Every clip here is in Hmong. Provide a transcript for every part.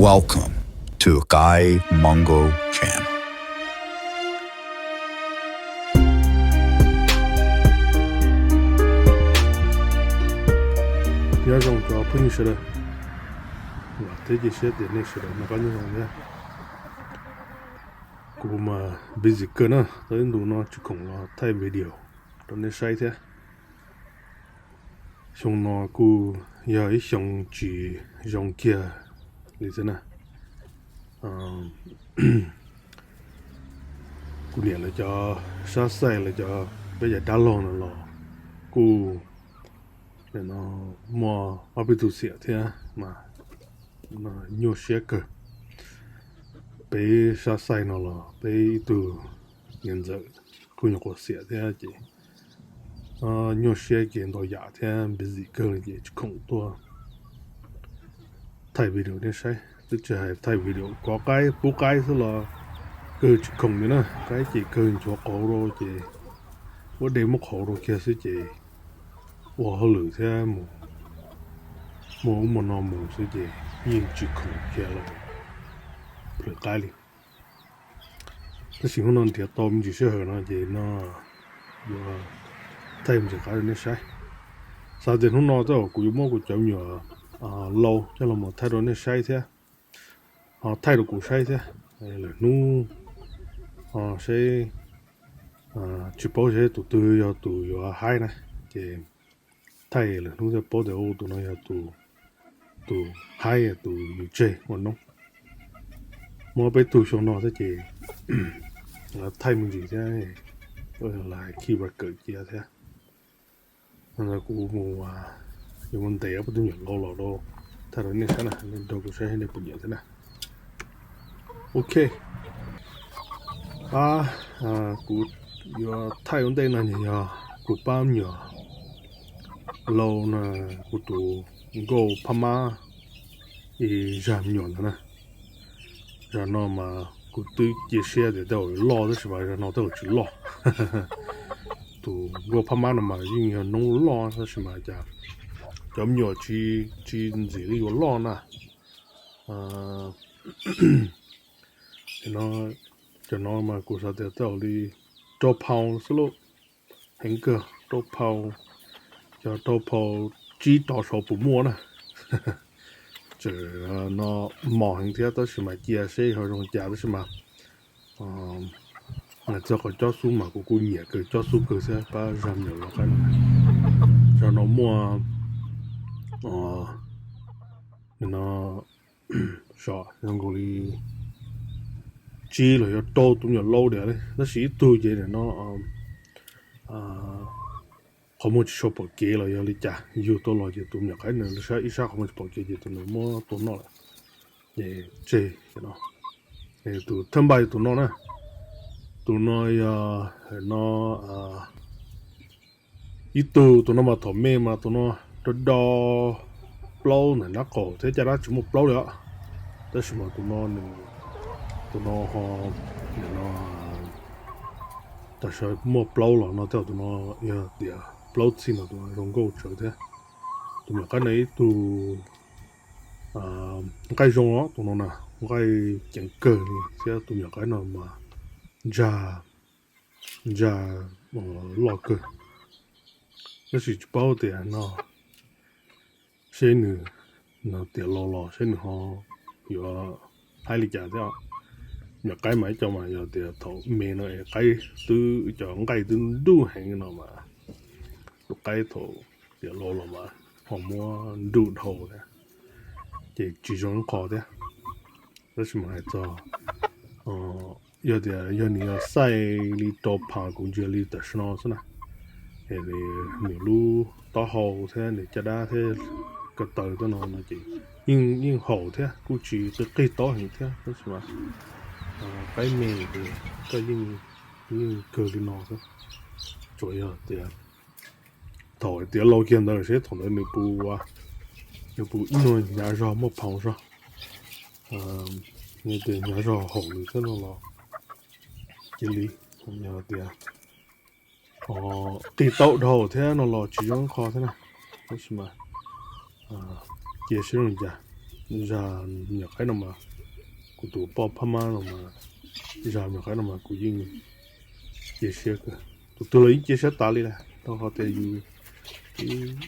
Welcome to Kai Mongo Channel. Nyob zoo cov phooj ywg sawv daws, vam thiab cia siab tias nej sawv daws noj qab nyob zoo thiab. Kuv mas busy kawg na, tau ib ntus no tsis khoom los thaij video rau nej saib thiab. Xyoo no kuj yog ib xyoo tsis zoo kiag li xwb na. Kuv niam lawv cov sab xaij lawv cov peb cov dab laug no los kuj muaj ob peb tug xiam thiab mas nyuaj siab kawg. Peb sab xaij no los peb ib tug niam ntxawm kuj nyuam qhuav xiam thiab ces nyuaj siab ces ntau yam thiab busy kawg li ces tsis khoom tuaj thaij video nej saib. Twb tsis hais thaij video kov qaib pub qaib xwb los kawg tsis khoom li na, qaib ces kawg nchuav qauv rau ces ua dej muab qhauv rau kiag xwb ces ua hauj lwm thiab mus muaj ub muaj no mus xwb ces yeej tsis khoom kiag los plhws qaib li. Tab sis hnub no nrhiav tau me ntsis sij hawm no ces no yuav thaij me ntsis qaib rau nej saib. Xav tias hnub no tej zaum kuv yuav muab kuv cov me nyuam lau coj los mus thaij rau nej saib thiab. Ho thaij rau kuv saib thiab. Lwm hnub ho seb, tsis paub seb tus twg yog tus yuav haib na, ces thaij lwm hnub thiaj paub tias tus no yog tus haib tus yus tseg ua noob. Muab peb tug xyoo no thiab ces thaij me ntsis thiab, los hais khi va kawm cia thiab. Kuv mus, yuav mus ntes ob peb tug me nyuam lau los rau thaij rau nej saib na, nej nrog kuv saib nej puas nyiam thiab na. Ok, pab, kuv yuav thaij ua ntej no yog kuv pab me nyuam lau na, kuv tus nkauj phab mab ib zag me nyuam ntawd na. Zag no mas kuv twb cia siab tias tej zaum loj tab sis mas zag no tej zaum tsis loj. Tus nkauj phab mab no mas yeej yog noob loj tab sis mas cas cov me nyuam tsis, tsis ntxim li yuav loj na. Cov no mas kuv xav tias tej zaum li rau phau xwb lauj. Heev kawg, rau phau, cov rau phau tsib rau saud puas muaj na. Tseem no mos heev thiab tab sis mas cia seb ho zoo cas tab sis mas txog qhov cob xub mas kuv kuj nyiam kawg cob xub kawg thiab pab zag me nyuam lau qaib no. Zag no muaj no so zoo nkaus li tsib los yog rau tus me nyuam lau diam li tab sis ib tug ces nim no qhov muag tsis sau pom kev los yog li cas yug tuaj los ces tus me nyuam qaib no ib sab qhov muag tsis pom kev ces tus nws muab tua noj lawm. Ces tseg no. Tus thawj npaj yog tus no na. Tus no yog no ib tug, tus no mas thaum me mas tus no do do plaub ntawm nraub qaum thiab caj dab tsis muaj plaub li os. Tab sis mas tus no nws, tus no ho, nim no tam sim muaj plaub los no tej zaum tus no yog tias plaub txhij no tus no zoo nkauj tsawv thiab. Tus me nyuam qaib no ib tug nqaij zoo os, tus no na nqaij ceev kawg li thiab tus me nyuam qaib no mas ntsag, ntsag loj kawg. Tab sis tsis paub tias no seb nws no tiav laus los seb nws ho yuav haib li cas thiab. Me nyuam qaib mas ib co mas yog tias thaum me no es qaib twb cov nqaij twb nruj heev no mas tus qaib thaum tiav laus los mas ho muab nruj dhau thiab, ces tsis zoo ib qho thiab. Tab sis mas hais txog yog tias yog nws yog xaij li rau pham kuv ntsia li tam sim no xwb na, es nws lub taub hau thiab nws caj dab thiab ko taw tej no no ces yeej haum thiab kuj tsis qig qig taub heev thiab tab sis mas qaib me ces koj yeej, yeej kawg li no xwb. Tsuas yog tias thaum tiav laus kiag ntawd seb thaum ntawd nws puas, nws puas ib nyuag hnyav zog muaj phau zog, nws tias hnyav zog haum nws thiab no los cia li, yog tias qig taub dhau thiab no los tsis zoo ib qho thiab na. Tab sis mas cia seb zoo li cas. zag me nyuam qaib no mas, kuv tus poj phab mab no mas, zag me nyuam qaib no mas kuv yeej cia siab kawg. Tus twg los yeej cia siab tas li lawm, rau qhov tias yus ib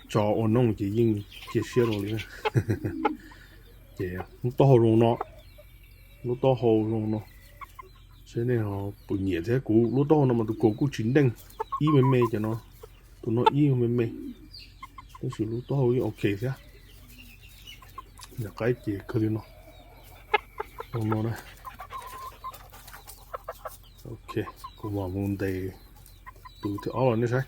tso ua nooj ces yeej cia siab rau li na. Ces lub taub hau zoo no, lub taub hau zoo no, seb nej ho puas nyiam thiab. Kuv lub taub hau no mas tus kaus kuj tsis nteej, ib me me cov no, tus no ib me me, tab sis lub taub hau yeej ok thiab. Nyuam qaib ces kawg li no, zoo no na. Ok, kuv mam mus ntes tus thib ob los nej saib.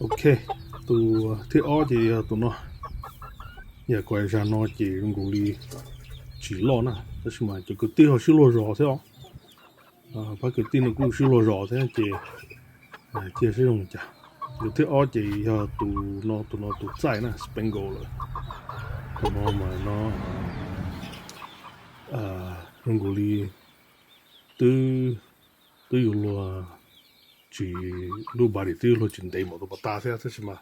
Ok, tus thib ob ces yog tus no. Yam kuv zag no ces zoo nkaus li tsis loj na, tab sis mas cov kwv tij ho sib luag zos thiab os. Pab kwv tij no kuj sib luag zos thiab ces cia seb zoo li cas. Tus thib ob ces yog tus no, tus no tus txaij na, Spangle lawm. Tus no mas no zoo nkaus li twb, twb yuav luag tsis, lub body twb yuav luag tsis ntev npaum tus pas tas thiab, tab sis mas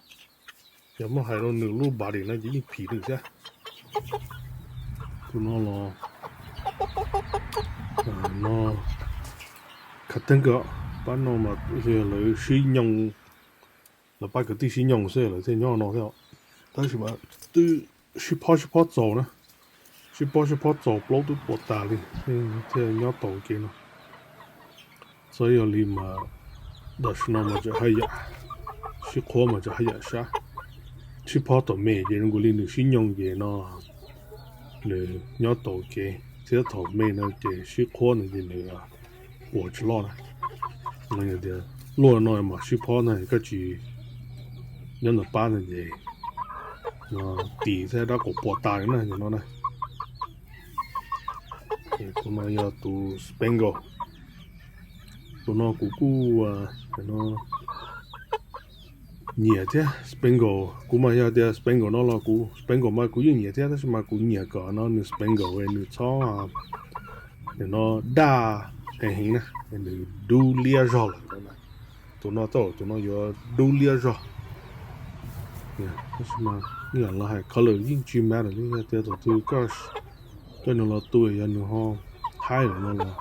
yog muab hais rau nws lub body no ces yeej phim nws thiab. Tus no los no khav theeb kawg, pab no mas lawv sib nyoog, lawv pab kwv tij sib nyoog xwb lawv thiaj nyob no thiab. Tab sis mas twb sib phob sib phob txaus na, sib phob sib phob txaus plaub twb puas tas li thiaj nyob tau kev no. Txawm yog li mas tam sim no mas tseem haj yam sib qhuab mas tseem haj yam sab, sib phob thaum me ces zoo nkaus li nws sib nyoog ces no nws nyob tau kev, thiab thaum me no ces sib qhuab no ces nws puas tsis loj na. No yog tias luaj no mas sib phob ntag, koj tsis nyob ntawm pab ntag ces no tis thiab dab qus puas tas li na, yog no na. Tus no yog tus Spangle. Tus no kuv kuj nyiam thiab, Spangle. Kuv mas yog tias Spangle no los kuv, Spangle mas kuv yeej nyiam thiab, tab sis mas kuv nyiam kom no nws Spangle nws txhob, no daj heev heev na, nws dub liab zog lawm. Tus no tau, tus no yuav dub liab zog. Tab sis mas ib yam li hais color yeej tsis matter li, yog tias thaum twg koj coj nws los tu yog nws ho haib lawm no los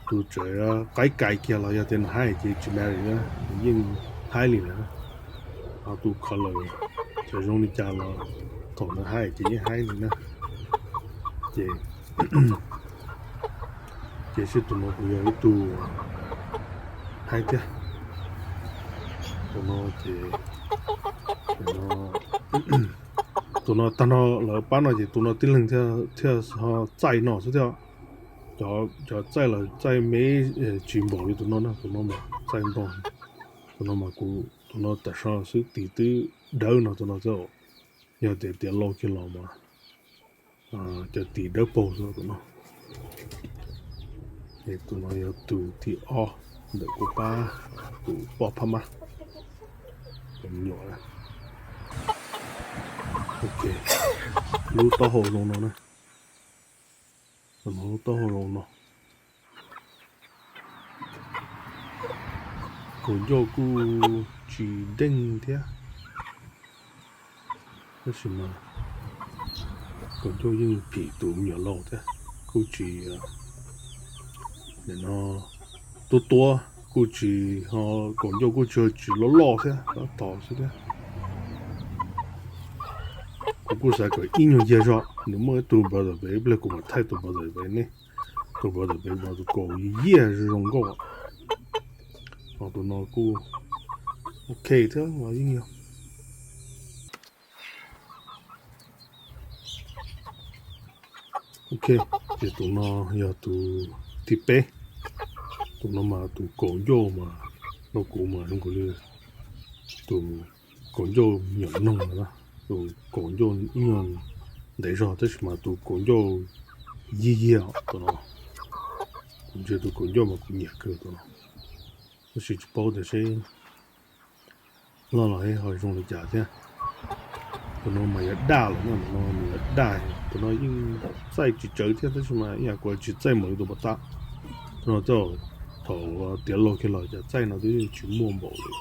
tus tseem qaib kais kiag los yog tias nws haib ces tsis matter li, nws yeej haib li lawm. Ho tus color tseem zoo li cas los thaum nws haib ces yeej haib li na. Ces cia seb tus no puas yog ib tug haib thiab. Tus no ces, tus no tag no lawv pab no ces tus no tib leeg thiaj ho txaij no xwb thiab. Cov txaij los txaij me tsis npaum li tus no na, tus no mas txaij ntau. Tus no mas kuv, tus no tam sim no xwb tis twb dawb no, tus no xwb. Yog tias tiav lauj kiag los mas cov tis dawb paug xwb tus no. Tus no yog tus thib ob ntawm kuv pab tus poj phab mab, tus me nyuam. Ok, lub taub hau zoo no na. Lub taub hau zoo no. Kaus ncauj kuj tsis deej thiab, tab sis mas kaus ncauj yeej phim tus me nyuam laus thiab. Kuj tsis, no, tuab tuab kuj tsis, ho kaus ncauj kuj tsis, tsis loj loj thiab, tab tom xwb thiab. Kuv kuj xav kom ib nyuag yiag zog, nws muaj ib tug brother pem, ib pliag kuv mam thaij tus brother pem ne. Tus brother pem mas tus kaus yiag zoo nkauj. Ho tus no kuj ok thiab los yeej yog. Ok, ces tus no yog tus thib peb. Tus no mas tus kaus ncauj mas, no kuv mas zoo nkaus li tus kaus ncauj me nyuam noog na, tus kaus ncauj ib nyuag ntev zog tab sis mas tus kaus ncauj yig yig tus no. Kuv ntsia tus kaus ncauj mas kuv nyiam kawg tus no, tab sis tsis paub tias seb loj los ho zoo li cas thiab. Tus no mas yuav daj lawm no, tus no mas yuav daj, tus no yeej txaij tsis tsawv thiab tab sis mas ib yam kuv tsis txaij npaum li tus pov tab. Tus no txog thaum tiav laug kiag los cov txaij no twb yeej tsis muaj npaum li.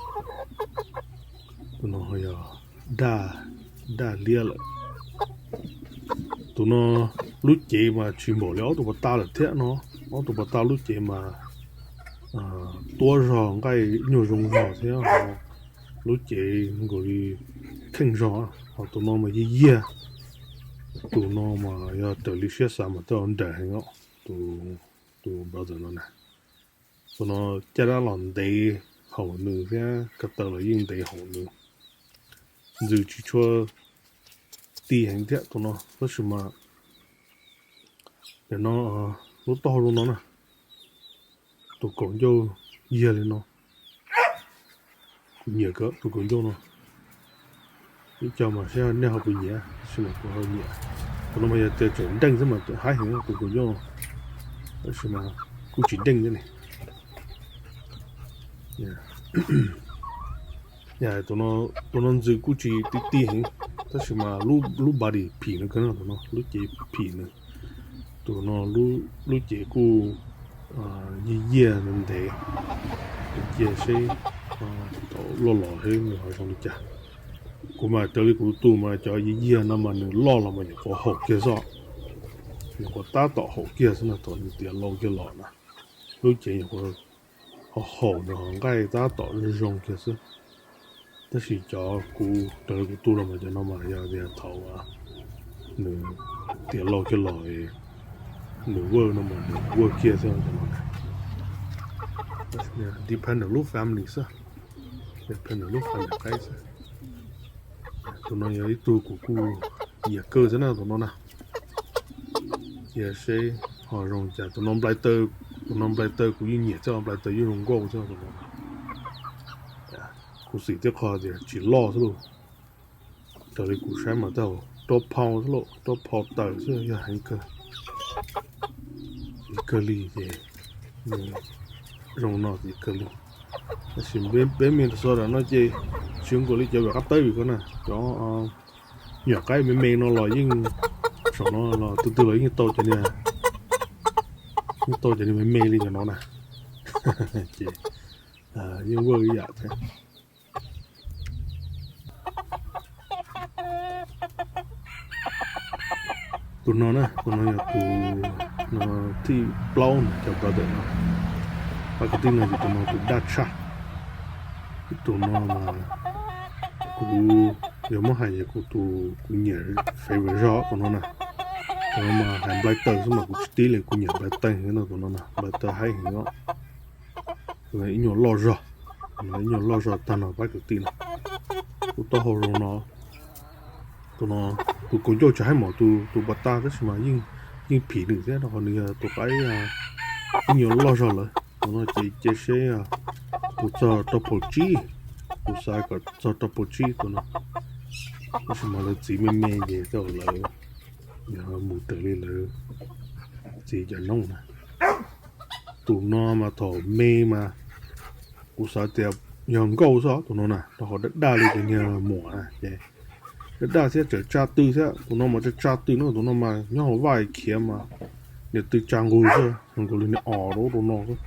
Tus no yog daj, daj liab lawm. Tus no lub cev mas tsis npaum li ob tug pas tas lawm thiab no. Ob tug pas tas lub cev mas tuab zog, nqaij nyuag zoo zog thiab, lub cev nkaus li kheej zog. Ho tus no mas yiag yiag. Tus no mas yog raws li siab xav mas twb nrawm heev os. Tus, tus brother no na, tus no caj dab los ntev haum nws thiab, ko taw los yeej ntev haum nws. Ntxws tsis tshua ti heev thiab tus no, tab sis mas nim no lub taub hau zoo no na, tus kaum ncauj yiag li no. Kuv nyiam kawg tus kaum ncauj no. Ib co mas saib nej ho puas nyiam, tab sis mas kuv ho nyiam. Tus no mas yog tias tseem nreej xwb mas haib heev tus kaum ncauj no, tab sis mas kuj tsis nreej thiab ne. Tus no ntxws kuj tsis ti ti heev, tab sis mas lub body phim nws kawg no, tus no lub cev phim nws. Tus no lub cev kuj yiag yiag ntev, cia seb thaum loj los seb nws ho zoo li cas. Kuv mas raws li kuv tus mas cov yiag yiag no mas nws loj los mas nyuam qhuav haum kiag xwb, nyuam qhuav tab tom haum kiag xwb no thaum nws tiav laus kiag los na. Lub cev nyuam qhuav ho haum nws ho nqaij tab tom zoo kiag xwb. Tab sis cov kuv raws li kuv tus los mas cov no mas yog tias thaum nws tiav laus kiag los, nws vwj no mas nws vwj kiag xwb cov no. Depend lub family xwb, depend lub family qaib xwb. Tus no yog ib tug kuv kuj nyiam kawg xwb na tus no na. Cia seb ho zoo cas. Tus no nplai taw, tus no nplai taw kuv yeej nyiam thiab, nplai taw yeej zoo nkauj thiab tus no. Kuv xav tias qhov tias tsis loj xwb lauj. Raws li kuv saib mas tej zaum rau phau xwb lauj, rau phau taws xwb yog heev kawg. Heev kawg li ces zoo no ces kawg li. Tab sis peb Minnesota no ces tsis zoo nkaus li cov pem qab teb vim ko na, cov nyuam qaib me me no los yeej, saum no los tus twg los yeej tau cov niag, yeej tau cov niag me me li cov no na. Ces yeej vwj ib yam thiab. Tus no na, tus no yog tus no thib plaub na, cov brother no. Pab kwv tij no ces tus no tus daj tshaj. Tus no mas kuv yog muab hais ces kuv tus kuv nyiam favorite zog tus no na. Tus no mas hais nplai taw xwb mas kuv tsis tib li, kuv nyiam nplai taw heev no tus no na, nplai taw haib heev os. Ib nyuag loj zog, ib nyuag loj zog tag no pab kwv tij no. Tus taub hau zoo no, tus no, tus kaus ncauj tsis haib npaum tus pas tas tab sis mas yeej phim nws thiab, rau qhov nws yog tus qaib ib nyuag loj zog lawm. Tus no ces cia seb kuv txog rau phaum tsib, kuv xav kom txog rau phaum tsib tus no. Tab sis mas lawv txiv me me ces tej zaum lawv yog mus raws li lawv txiv cov noob na. Tus no mas thaum me mas kuv xav tias yog nkauj xwb tus no na, rau qhov daj daj li cov niag muam na ces daj daj thiab tseem tsa tw thiab. Tus no mas tsa tsa tw no, tus no mas nyob hauv vaj khiav mas niag tw tsa nqug xwb, zoo nkaus li niag os rau tus no xwb.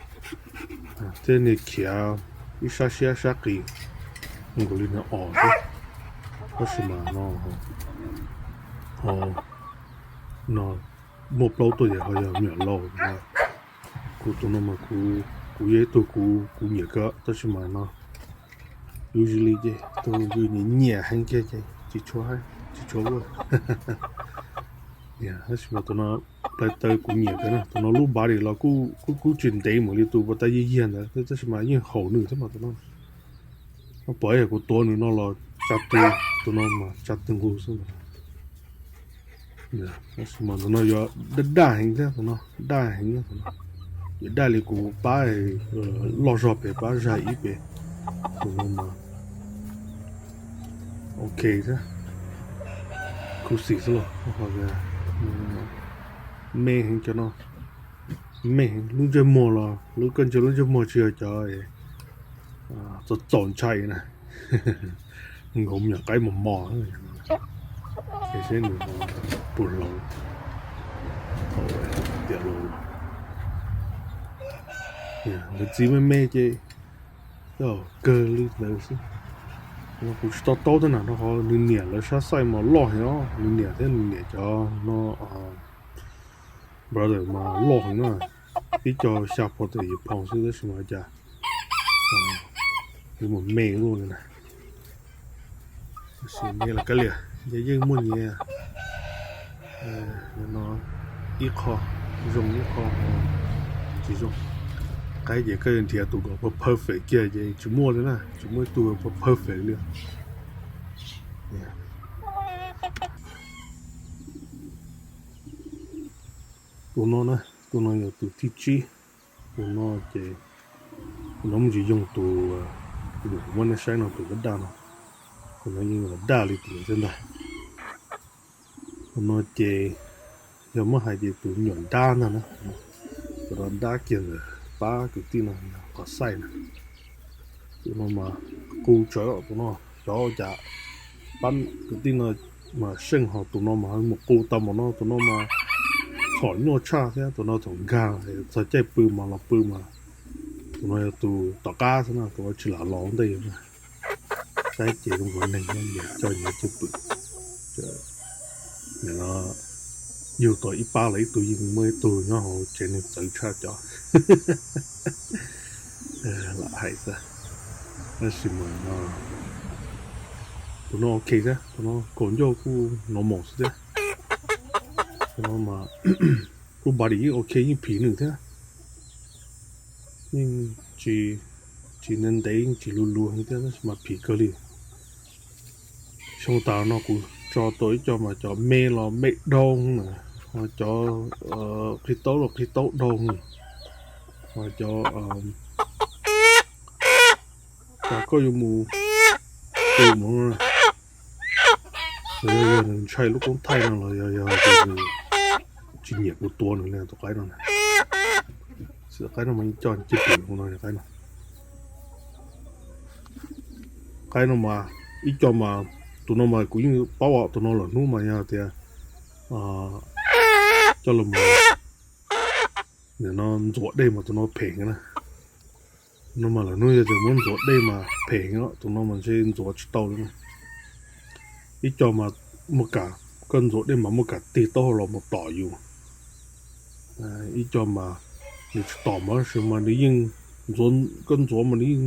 Thiab niag khiav ib sab siab sab qis zoo nkaus li niag os xwb. Tab sis mas no ho, no muaj plaub tuaj ces ho yog me nyuam laus. Kuv tus no mas kuv yog ib tug kuv nyiam kawg tab sis mas no usually ces tus yus nyiam nyiam heev kiag ces tsis tshua, tsis tshua ua. Tab sis mas tus no nplai taw kuv nyiam kawg na, tus no lub body los kuj kuj tsis ntev mus li tus pas tas yiag yiag ntawd tab sis mas yeej haum nws thiab mas tus no. Pom yog kuv tuav nws no los tsa tw, tus no mas tsa tw nqug xwb. Tab sis mas tus no yuav daj daj heev thiab, tus no daj heev, yuav daj li kuv pab loj zog pem pab zag ib pem. Tus no mas ok thiab, khuv xim xwb los me heev cov no. Me heev, lub ntsej muag los lub koj ntsia lub ntsej muag tsis yog cov txaus txaus ntshai na. Nkaus me nyuam qaib mos mos. Ces seb nws puas laus, tiam laus. Lawv txiv me me ces kawg li ntawd xwb. Kuv tsis to taub thiab na, rau qhov nws niam lawv sab xaij mas loj heev os, nws niam thiab nws niam cov no brother mas loj heev na, ib co xya phaus tawm yim phaus xwb tab sis mas cas nws mus me luaj li na. Tab sis me los kav liam, yeej muaj nyiaj. No ib qho zoo ib qho tsis zoo. Qaib ces koj yuav nrhiav tus kom perfect kiag ces tsis muaj li na, tsis muaj ib tug perfect li. Tus no na, tus no yog tus thib tsib. Tus no ces tus no muaj tsis yoog tus, tus kuv muab nej saib no tus daj daj no, tus no yeej los daj li tus xwb ntag. Tus no ces yog muab hais ces tus nyuam dab ntag na, tus no dab kiag ntawm pab kwv tij no yog qhov xaij na. Tus no mas qus tsawv tus no, xyov ua cas pab kwv tij no mas seej ho tus no mas mus qus tau npaum no, tus no mas txhom nyuaj tshaj thiab tus no thaum nkag txog caij pw mas los pw mas tus no yog tus tom qab xwb no, tus no tsis lam los ua ntej na. Saib ces zoo nkaus neeg no coj nyiav cwj pwm. Nim no yug tau ib pab los ib tug yeej muaj ib tug nyob hauv tsev neeg txawv tshaj cov. Lam hais xwb, tab sis mas no tus no ok thiab, tus no kaus ncauj kuj normal xwb thiab. Tus no mas kuj body yeej ok, yeej phim nws thiab, yeej tsis, tsis ntev ntev yeej tsis luv luv heev thiab tab sis mas phim kawg li. Xyoo tas no kuv tso tau ib co mas cov me los me dhau na, ho cov qhib taub los qhib taub dhau, ho cov, cas koj yuav mus tus mus no, yog nws ntshai lub koob thaij no los yog yog nws tsis nyiam kuv tua nws li tus qaib no na. Tus qaib no mas yeej coj cwj pwm no, qaib no. Qaib no mas ib co mas, tus no mas kuv yeej paub os, tus no lawm hnub mas yog tias coj los mus nim no ntxuav dej mas tus no phem na. Tus no mas lawm hnub yog tias muab ntxuav dej mas phem, tus no mas ntshe ntxuav tsis tau li na. Ib co mas muaj kam, koj ntxuav dej mas muaj kam tig taub hau los mus tom yus. Ib co mas nws tsis tom mas tab sis mas nws yeej, koj ntxuav mas nws yeej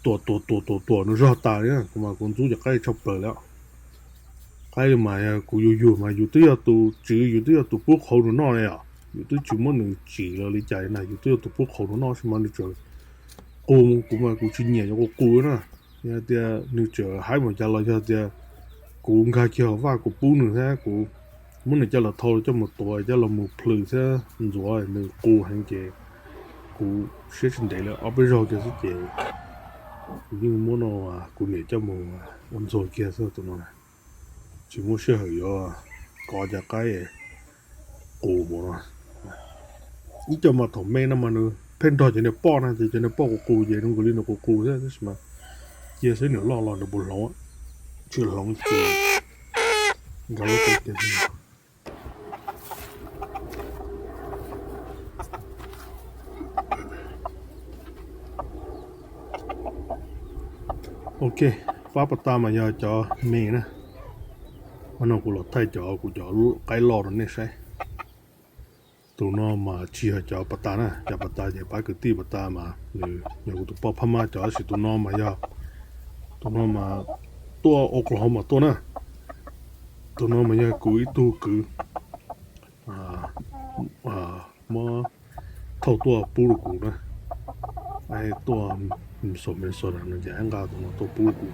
tuam tuam tuam tuam tuam nws zog tas li na. Kuv mas kuv ntxub cov qaib tshaj plaws li os. Qaib li mas yog kuv yug yug mas yus twb yog tus tswv, yus twb yog tus pub qhauv nws noj li os, yus twb tsis muab nws tsim los li cas li na, yus twb yog tus pub qhauv nws noj tab sis mas nws tseem qus, kuv mas kuv tsis nyiam cov qus qus na. Yog tias nws tseem haib mus cas los yog tias kuv nkag kiag hauv vaj kuv pub nws thiab kuv muab nws coj los thau coj mus tuav coj los mus plhws thiab ntxuav nws qus heev ces kuv siab tsis ntev li, ob peb zaug kiag xwb ces kuv yeej muab no, kuv niam coj mus ua ntxuag kiag xwb tus no. Tsis muaj sij hawm yuav kov cov qaib qus mus no. Ib co mas thaum me no mas nws pheej nrog cov niag poj na ces cov niag poj qus qus ces zoo nkaus li nws qus qus thiab tab sis mas cia saib nws loj los nws puas hloov, tsis hloov ces nkag lub teb tiag. Ok, pab pas tas mas yog cov me na. Qhov no kuv los thaij cov kuv cov qaib loj rau nej saib. Tus no mas tsis yog cov pas tas na, cov pas tas ces pab kwv tij pas tas mas nws yog kuv tus poj Phab Mab cov, tab sis tus no mas yog, tus no mas tuaj Oklahoma tuaj na. Tus no mas yog kuv ib tug kwv muab thauj tuaj pub rau kuv na. Tuaj Minnesota no ces nqa tus no tuaj pub rau kuv.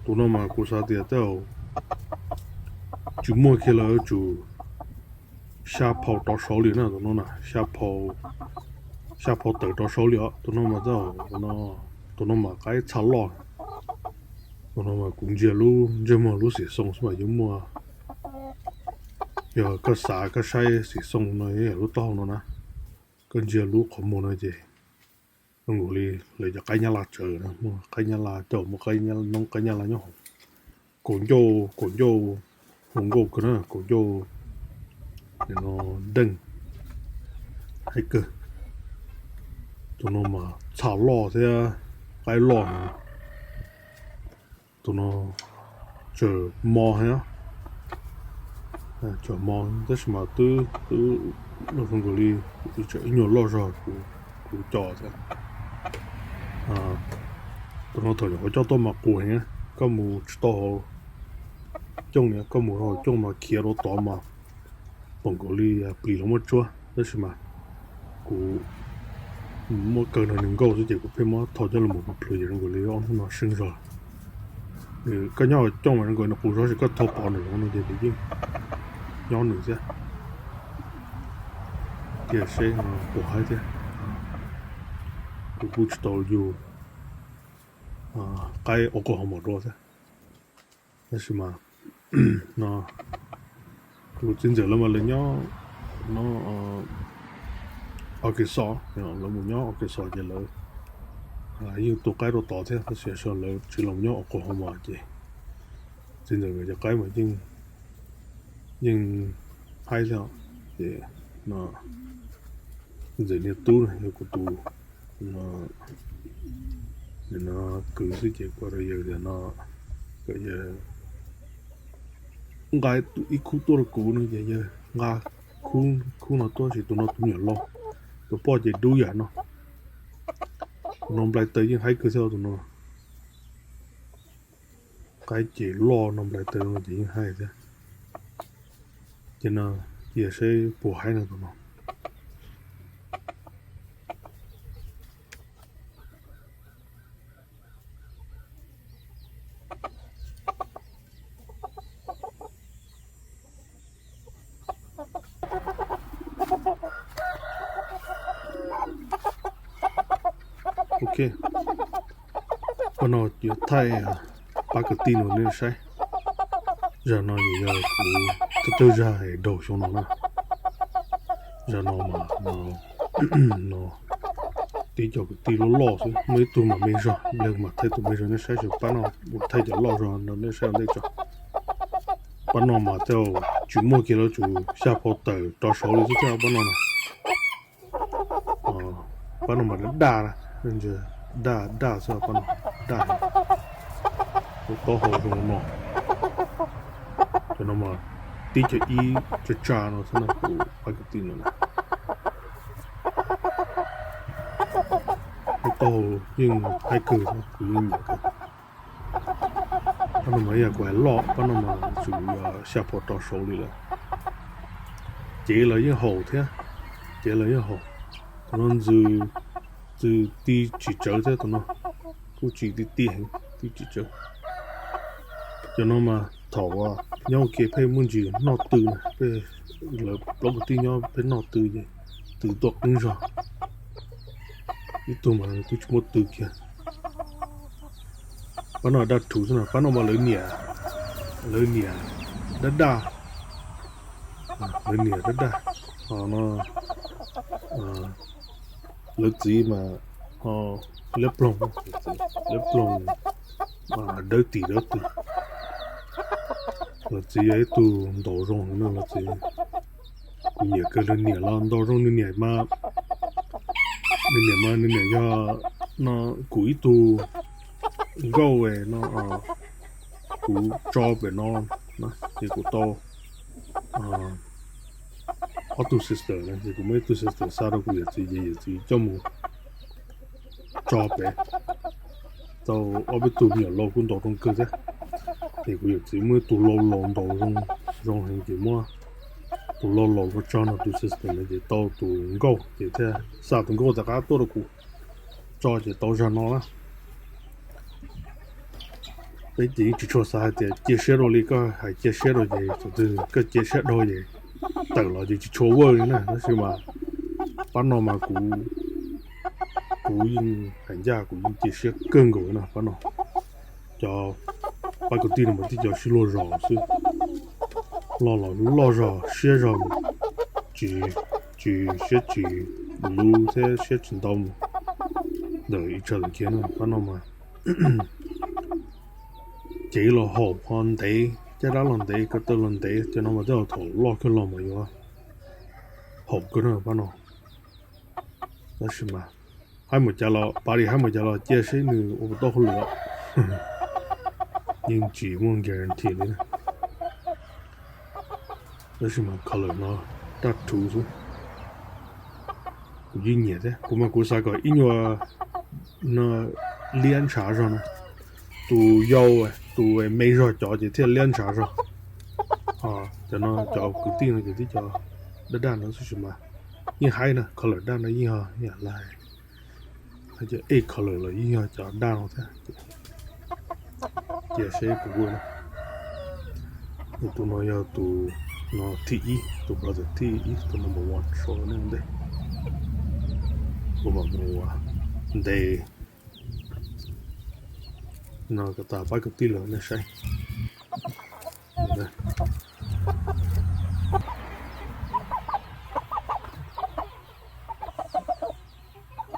Tus no mas kuv xav tias tej zaum tsis muaj kiag los yuav tsum xya phau rov saud li na, tus no na, xya phau tawm rov saud li os. Tus no mas tej zaum, tus no mas qaib txha loj. Tus no mas kuv ntsia lub ntsej muag lub xim xoo xwb mas yeej muaj, yog koj xav koj saib xim xoo no yog lub taub hau no na, koj ntsia lub qhov muag no ces zoo nkaus li lawv cov qaib Nyab Laj tsawv na, muaj qaib Nyab Laj coj, muaj qaib Nyab, noob qaib Nyab Laj nyob hauv. Kaus ncauj, kaus ncauj, hu nkauj kawg na, kaus ncauj no deej haib kawg. Tus no mas txha loj thiab qaib loj no. Tus no tseem mos heev, tseem mos tab sis mas twb twb loj zoo nkaus li, tseem ib nyuag loj zog kuv coj thiab. Tus no thaum nyuam qhuav coj tuaj mas qus heev, koj mus tsis tau hauv cooj, koj mus hauv cooj mas khiav rau tod mas pom nkaus li plis los muab tsuab, tab sis mas kuv muab kaw nrog nws nkauj xwb ces kuv pheej muab thau coj los mus plhws ces zoo nkaus li ob hnub no seej zog. Koj nyob hauv cooj mas zoo nkaus nws qus zog, tab sis koj thau pov nws zoov no ces nws yeej nyob nws thiab. Tiam sis no puas haib thiab, kuv kuj tsis tau yug qaib Oklahoma dua thiab. Tab sis mas no kuv txiv ntxawm lawv mas lawv nyob no Arkansas, lawv mus nyob Arkansas ces lawv yeej tu qaib rau tod thiab, tab sis lawv tsis los nyob Oklahoma ces txiv ntxawm nkawd cov qaib mas yeej haib thiab. Ces no txiv ntxawm niag tub no yog kuv tus no kwv xwb ces kuv rau yawg tias no, yawg nqa ib khub tuaj rau kuv no ces yawg nqa khub no tuaj, tab sis tus no tus me nyuam loj, tus poj ces dub yam no. Tus no nplai taw yeej haib kawg thiab tus no. Qaib ces loj no nplai taw no ces yeej haib thiab. Ces no cia saib puas haib no tus no. Ok, pab no yuav thaij pab kwv tij no nej saib. Zag no nws yog kuv thawj thawj zag es daug xyoo no na. Zag no mas no tib co kwv tij loj loj xwb, muaj ib tug mas me zog, ib pliag mam thaij tus me zog nej saib, tsuas pab no kuv thaij cov loj zog no nej saib ua ntej tso. Pab no mas tej zaum tsis muaj kiag lawm, tsuas xya phau tawm rov saud li xwb thiab pab no na. Pab no mas daj daj, daj daj xwb pab no, daj heev. Lub taub hau zoo no, cov no mas tib co ib tsa tsa no xwb no kuv pab kwv tij no na. Lub taub hau yeej haib kawg, kuv yeej nyiam kawg. Pab no mas ib yam kuv hais loj, pab no mas tsuas xya phau rov saud li lawm. Cev los yeej haum thiab, cev los yeej haum. Tus no ntxws, ntxws ti tsis tsawv thiab tus no, kuj tsis ti ti heev, ti tsis tsawv. Cov no mas thaum nyob ua ke pheej muaj ntsis noj tw na, peb lawv plaub kwv tij nyob peb noj tw ces tw tuaj qeeb zog. Ib tug mas twb tsis muaj tw kiag. Pab no daj rhuv xwb no, pab no mas lawv niam, lawv niam daj daj, lawv niam daj daj. Ho no lawv txiv mas ho liab ploog, liab ploog, dawb tim dawb tim. Lawv txiv yog ib tug ntaus zoo heev na, lawv txiv. Kuv nyiam kawg lawv niam los ntaus zoo, nws niam mas, nws niam mas nws niam yog no kuv ib tug nkauj no, kuv tso pem no na, ces kuv tau ob tug sister na, ces kuv muaj ib tug sister xa rau kuv yawm txiv, ces yawm txiv coj mus tso pem, tau ob peb tug me nyuam laus kuj ntaus zoo kawg thiab. Ces kuv yawm txiv muaj ib tug laus laus ntaus zoo, zoo heev ces muab tus laus laus ua tso no, tus sister na, ces tau tus nkauj, ces thiaj xa tus nkauj tom qab tuaj rau kuv tso, ces tau zag no na. Peb ces yeej tsis tshua xav hais tias cia siab dua li, koj hais cia siab dua ces thaum twg koj cia siab dua ces tawm los ces tsis tshua ua li na, tab sis mas pab no mas kuv, kuv yeej hais ncaj kuv yeej cia siab kawg nkaus na pab no. Cov pab kwv tij no mas tib co sib luag zos xwb, loj los loj zog siab zog, tsis, tsis siab tsis luv thiab siab tsis ntau mus ntawm ib txhia lawm kiag na pab no mas. Cev los haum ho ntev, caj dab los ntev, ko taw los ntev, cov no mas tej zaum thaum loj kawg los mas yuav haum kawg na pab no. Tab sis mas Haib mus cas los, pab li haib mus cas los cia seb nws ua puas tau hauj lwm. Yeej tsis muaj guarantee li na. Tab sis mas color no daj rhuv xwb. Kuv yeej nyiam thiab, kuv mas kuv xav kom ib nyuag no liab ntshav zog na. Tus yau, tus me zog cov ces thiaj liab ntshav zog. Cov no cov kwv tij no ces tib co daj daj no tab sis mas yeej haib na, color daj no yeej yog lam ej color los yeej yog cov daj no thiab. Cia seb kuv ua na. Tus no yog tus no thib ib, tus brother thib ib, tus number one sau nej ntej. Kuv mam mus ntes no kom tas pab kwv tij los nej saib.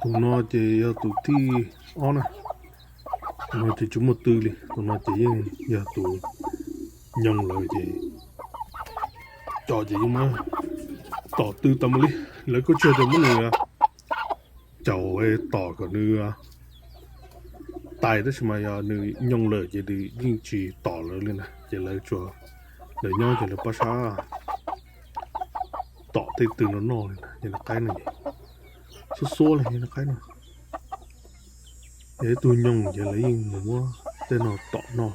Tus no ces yog tus thib ob na. Tus no ces tsis muaj tw li, tus no ces yeej yog tus nyoog lawm ces cov ces yeej muab tom tw tas mus li. Lawv kuj tsis yog tias muab nws caum tom kom nws tais tab sis mas yog nws nyoog lawm ces nws yeej tsis tom lawv li na, ces lawv tsuas, lawv nyob ces lawv pab sab tom tej tw no noj li na, yog nws qaib no. Xuab xuab li yog nws qaib no. Yog ib tug nyoog ces lawv yeej mus muab tej no tom noj.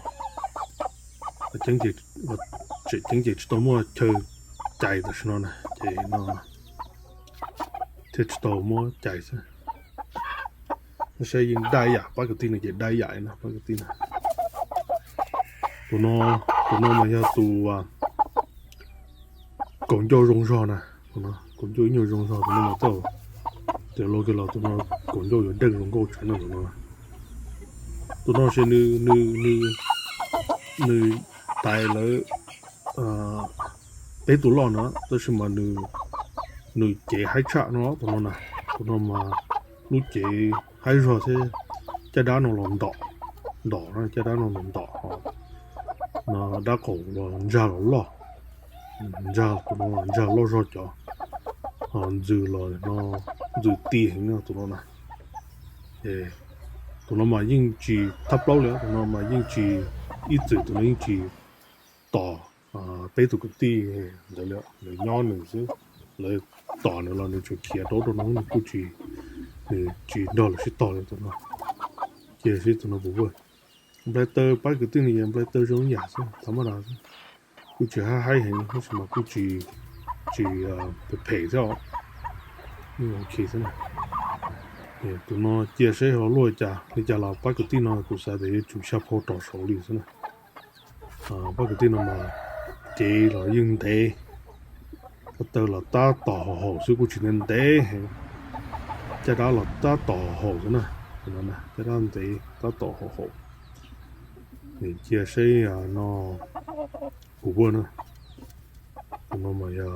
Tseem ceeb ces tsis tau muaj chaw cais tam sim no na, ces no thiaj tsis tau muab cais xwb. Saib yeej daj yam, pab kwv tij no ces daj yam no, pab kwv tij no. Tus no, tus no mas yog tus kaus ncauj zoo zog na, tus no kaus ncauj ib nyuag zoo zog, tus no mas tau, tes lo ke los tus no kaus ncauj yuav deej zoo nkauj tsev no tus no. Tus no ces nws, nws, nws tais lawv peb tus loj na, tab sis mas nws cev haib tshaj no tus no na. Tus no mas lub cev haib zog thiab caj dab no los ntom, ntom na, caj dab no los ntom ho no dab qaum los ntsag los loj, ntsag tus no ntsag loj zog cov, ho ntxws los no ntxws ti heev no tus no na. Tus no mas yeej tsis thab plaub li, tus no mas yeej tsis, ib txwm tus no yeej tsis tom peb tus kwv tij ntawd li, nws nyob nws xwb, lawv tom nws los nws tsuas khiav rau rau no, nws kuj tsis, nws tsis nrog lawv sib tog li tus no. Cia seb tus no puas vuag. Nplai taw pab kwv tij no yog nplai taw zoo yam xwb, thaum maj das xwb, kuj tsis haib heev tab sis mas kuj tsis, tsis phem phem thiab os. Ok xwb na. Tus no cia seb ho luaj cas li cas los pab kwv tij no kuv xav tias yuav tsum xya phau rau saud li xwb na. Pab kwv tij no mas cev los yeej ntev, ko taw los tab tom haum haum xwb kuj tsis ntev ntev heev. Caj dab los tab tom haum haum xwb na, caj dab ntev tab tom haum haum. Cia seb no kuv vuag na. Tus no mas yog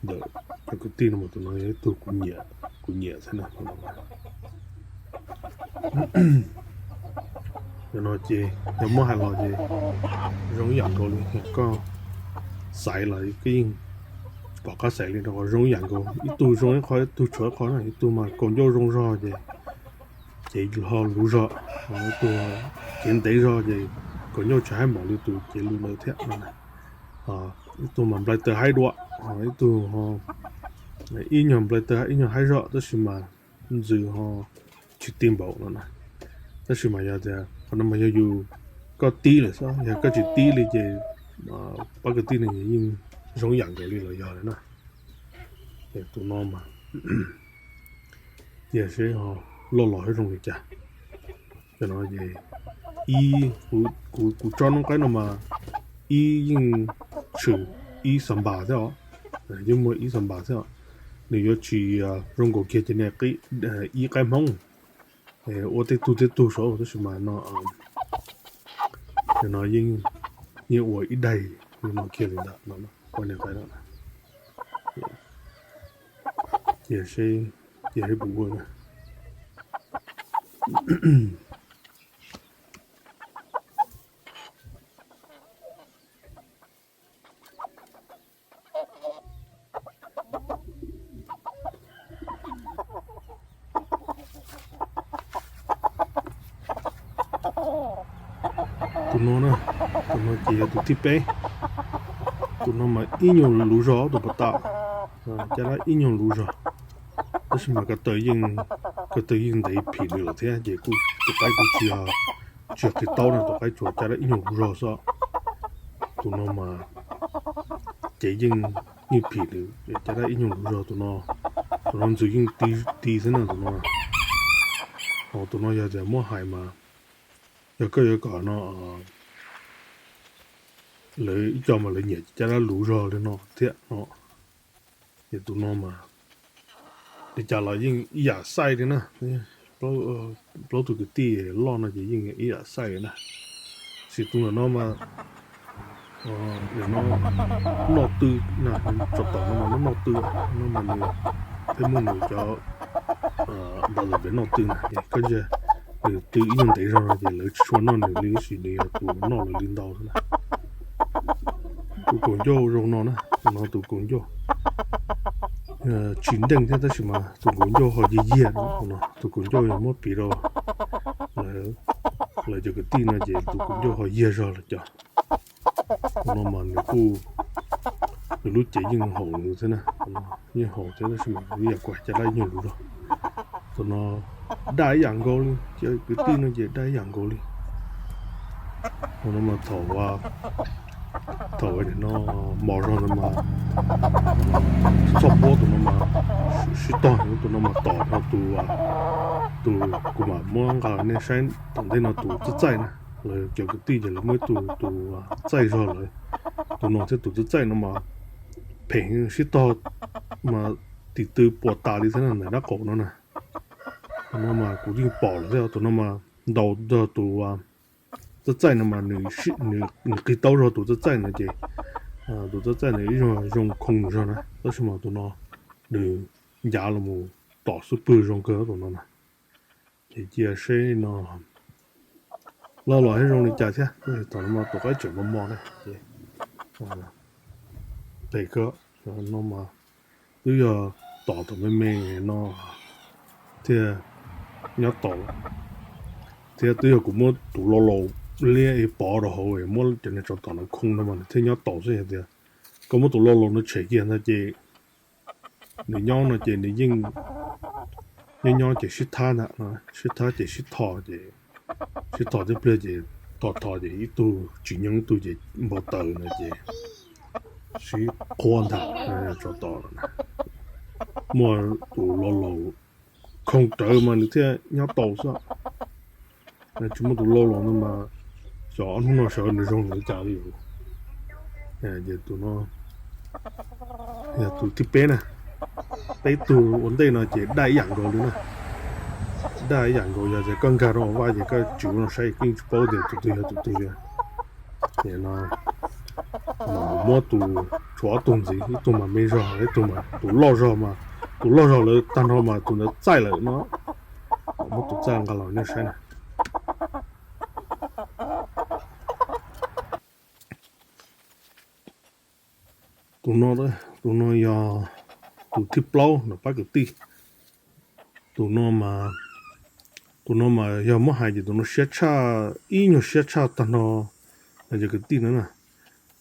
ntawm cov kwv tij no mas tus no yog ib tug kuv nyiam, kuv nyiam thiab na. Cov no ces yog muab hais los ces zoo ib yam nkaus li, koj xaiv los koj yeej pom qab xaiv li rau qhov zoo ib yam nkaus, ib tug zoo ib qho ib tug tshuav ib qho na, ib tug mas kaus ncauj zoo zog ces cev ho luv zog, ib tug cev ntev zog ces kaus ncauj tsis haib npaum li tus cev luv ntawd thiab no. Ib tug mas nplai taw haib dua, ib tug, ib nyuag nplai taw ib nyuag haib zog tab sis mas ntxws ho tsis ti npaum no na. Tab sis mas yog tias qhov no mas yog yus, koj tib lawm xwb, yog koj tsis tib li ces pab kwv tij no yeej zoo ib yam nkaus li los yog li na. Tus no mas cia seb ho loj los hab zoo li cas. Cov no ces ib, kuv, kuv tsob noob qaib no mas ib yeej tshwm ib xas npas thiab os, yeej muaj ib xas npas thiab os. Nws yuav tsis zoo nkaus kiag ces nws ib qaib Hmoob ua tej tug tej tug saud tab sis mas no, no yeej, yeej ua ib daig li no kiag li ntawd no, poj niam qaib no. Cia seb, cia seb puas ua na. Tus no na, tus no ces yog tus thib peb. Tus no mas ib nyuag luv zog tus pas tas, caj dab ib nyuag luv zog. Tab sis mas ko taw yeej, ko taw yeej ntev phim nws lawm thiab ces kuj tus qaib kuj tsis, tsis qhib taub no, tus qaib tsuas caj dab ib nyuag luv zog xwb. Tus no mas ces yeej, yeej phim nws caj dab ib nyuag luv zog tus no. Tus no ntxwv yeej ti ti xwb na tus no. Tus no yog tias muab hais mas yog koj yuav kom no lawv ib co mas lawv nyiam caj dab luv zog li no thiab no. Ces tus no mas li cas los yeej ib yam xaij li na. Plaub tug kwv tij loj no ces yeej ib yam xaij li na. Tab sis tus ntawm no mas no noj twj na, tsov tom no mas noj noj twj no mas nws thiaj muaj nws cov npam lawm pem noj twj na. Koj ntsia nws twj ib nyuag ntev zog no ces lawv tsis tshua noj nws li, tab sis nws yog tus noj lawv li ntau xwb na. Tus kaus ncauj zoo no na, tus no tus kaus ncauj tsis nteej thiab tab sis mas tus kaus ncauj ho yiag yiag no. Tus kaus ncauj yog muab piv rau lawv cov kwv tij no ces tus kaus ncauj ho yiag zog lawm cov. Tus no mas nws kuj, nws lub cev yeej haum nws thiab na, yeej haum thiab tab sis mas nws yam kuj caj dab ib nyuag luv zog. Tus no daj ib yam nkaus li, cov kwv tij no ces daj ib yam nkaus li. Tus no mas thaum, thaum no mos zog no mas txhoj puab tus no mas sib tog, tus no mas tom nrho tus, tus kuv mam muab nqa nej saib tom ntej no tus txawj txaij na. Lawv cov kwv tij ces lawv muaj ib tug tus txaij zog lawm. Tus no thiab tus txawj txaij no mas pheem sib tog mas tis tw puas tas li thiab na ntawm dab qaum no na. Tus no mas kuv yeej pom lawm thiab, tus no mas ntaus nrog tus txawj txaij no mas nws qhib taub zog tus txawj txaij no ces tus txawj txaij nws ib zoo khoo nws zog na, tab sis mas tus no nws ncav los mus tom xub pwg zoo kawg tus no na. Ces cia seb no loj los thiab zoo li cas thiab, thaum no mas tus qaib tseem mos mos na ces pem ko no mas twb yog tom thaum me me no thiaj nyob tau, thiab twb yog kuv muab tus lo laus liab pov rau hauv, muab cov niag tsov tom no khoo no mas nws thiaj nyob tau xwb. Yog tias koj muab tus lo laus no tshem kiag ntag ces nws nyob no ces nws yeej nyob nyob ces sib thab ntag, sib thab ces sib tho ces sib tho tib pliag ces tho tho ces ib tug tsis nyob ib tug ces npau taws no ces sib qhuab ntag. Tsov tom muaj tus lo laus khoo rawv mas nws thiaj nyob tau xwb. Tsis muaj tus lo laus no mas xyov ob hnub no sawv nws zoo li cas li. Ces tus no yog tus thib peb na, peb tug ua ntej no ces daj ib yam nkaus li na. Daj ib yam nkaus, yog tias koj nkag rau hauv vaj ces koj tsis ua no saib koj yeej tsis paub tias tus twg yog tus twg li. Ces no muab tus, tshuav ob tug ntxiv, ib tug mas me zog, ib tug mas tus loj zog mas, tus loj zog lawv tag nrho mas tus ntawd txaij lawm no. Muab tus txaij nqa los nej saib na. Tus no, tus no yog tus thib plaub no pab kwv tij. Tus no mas, tus no mas yog muab hais ces tus no siab tshaj, ib nyuag siab tshaj tag nrho yog kwv tij no na.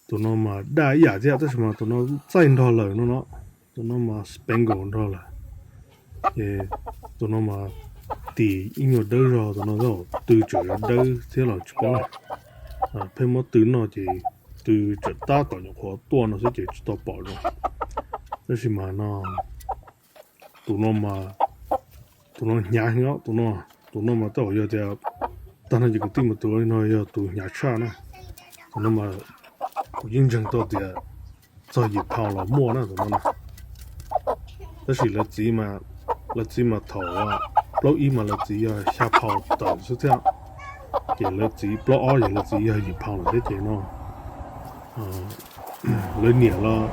Tus no mas daj ib yam thiab tab sis mas tus no txaij nrog lawm no no. Tus no mas Spangle nrog lawm. Ces tus no mas tis ib nyuag dawb zog, tus no tw tseem yuav dawb thiab los tsis paub na. Pheej muab tw noj ces tw tseem tab tom nyuam qhuav tuaj no xwb ces tsis tau pom zoo. Tab sis mas no tus no mas, tus no hnyav heev, tus no, tus no mas tej zaum yog tias tag nrho ces kwv tij mas tus no yog tus hnyav tshaj na. Tus no mas kuv yeej ntseeg tau tias txog yim phau los muaj na tus no na. Tab sis lawv txiv, lawv txiv mas thaum plaub ib mas lawv txiv yog xya phau tawm xwb thiab. Ces lawv txiv plaub ob ces lawv txiv yog yim phau lawm thiab ces no lawv niam los,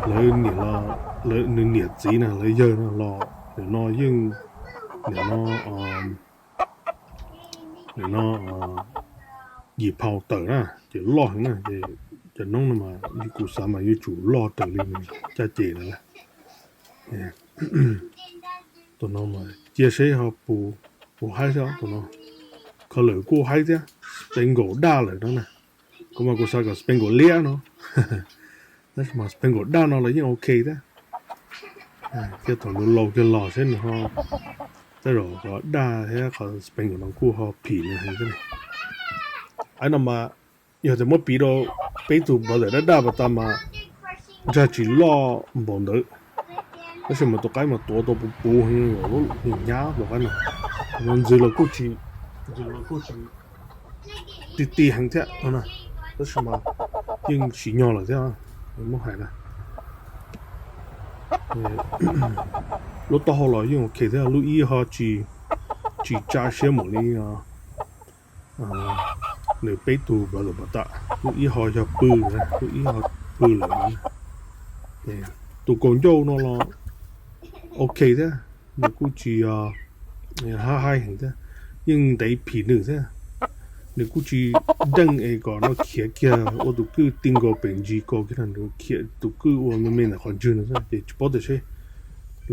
lawv niam los, nws niam txiv na lawv yawg no los nim no yeej, nim no, nim no yim phau tawm na ces loj heev na ces cov noob no mas kuv xav mas yuav tsum loj raws li nws caj ces na. Tus no mas cia seb ho puas haib xwb tus no. Color kuj haib thiab, spangle daj lawm no na. Kuv mas kuv xav kom spangle liab no, tab sis mas spangle daj no los yeej ok thiab. Thiab thaum nws laus kiag los seb nws ho, tej zaum qhov daj thiab qhov spangle no kuj ho phim nws heev thiab. Aib no mas yog tias muab piv rau peb tus brother daj daj pas tas mas ntsag tsis loj npaum ntawd, tab sis mas tus qaib mas tuav tau puv puv heev, hnyav tus qaib no. No ntxws los kuj tsis, ntxws los kuj tsis ti ti heev thiab no na, tab sis mas yeej siv nyog lawm thiab, muab hais na. Lub taub hau los yeej ok thiab, lub ib ho tsis, tsis tsa siab mus li nws peb tus brother pas tas, lub ib ho yog pw, lub ib ho pw lawm. Tus kaus ncauj no los ok thiab, nws kuj tsis yog haib heev thiab, yeej ntev phim nws thiab. Nws kuj tsis deej es kom no khiav kiag ua tus kwj ti nkaus pem ntsis kaus kiag, nws khiav tus kwj ua me me ntawm qhov ntswg no xwb, ces tsis paub tias seb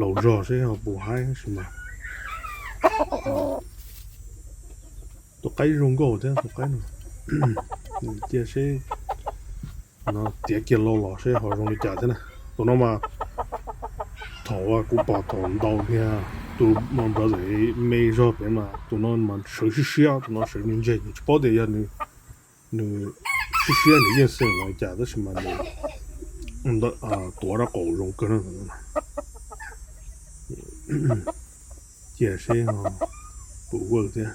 laus zog seb ho puas haib tab sis mas tus qaib zoo nkauj thiab tus qaib no. Cia seb no tiav kiag lauj los seb ho zoo li cas thiab na. Tus no mas thaum kuv pom thaum ntaus niag tus brother me zog pem mas tus no mas sawv siab siab, tus no sawv ntseg ntseg, tsis paub tias yog nws siab siab nws yeej xeem los li cas tab sis mas nws tuav rab qaum zoo kawg no. Cia seb puas work thiab.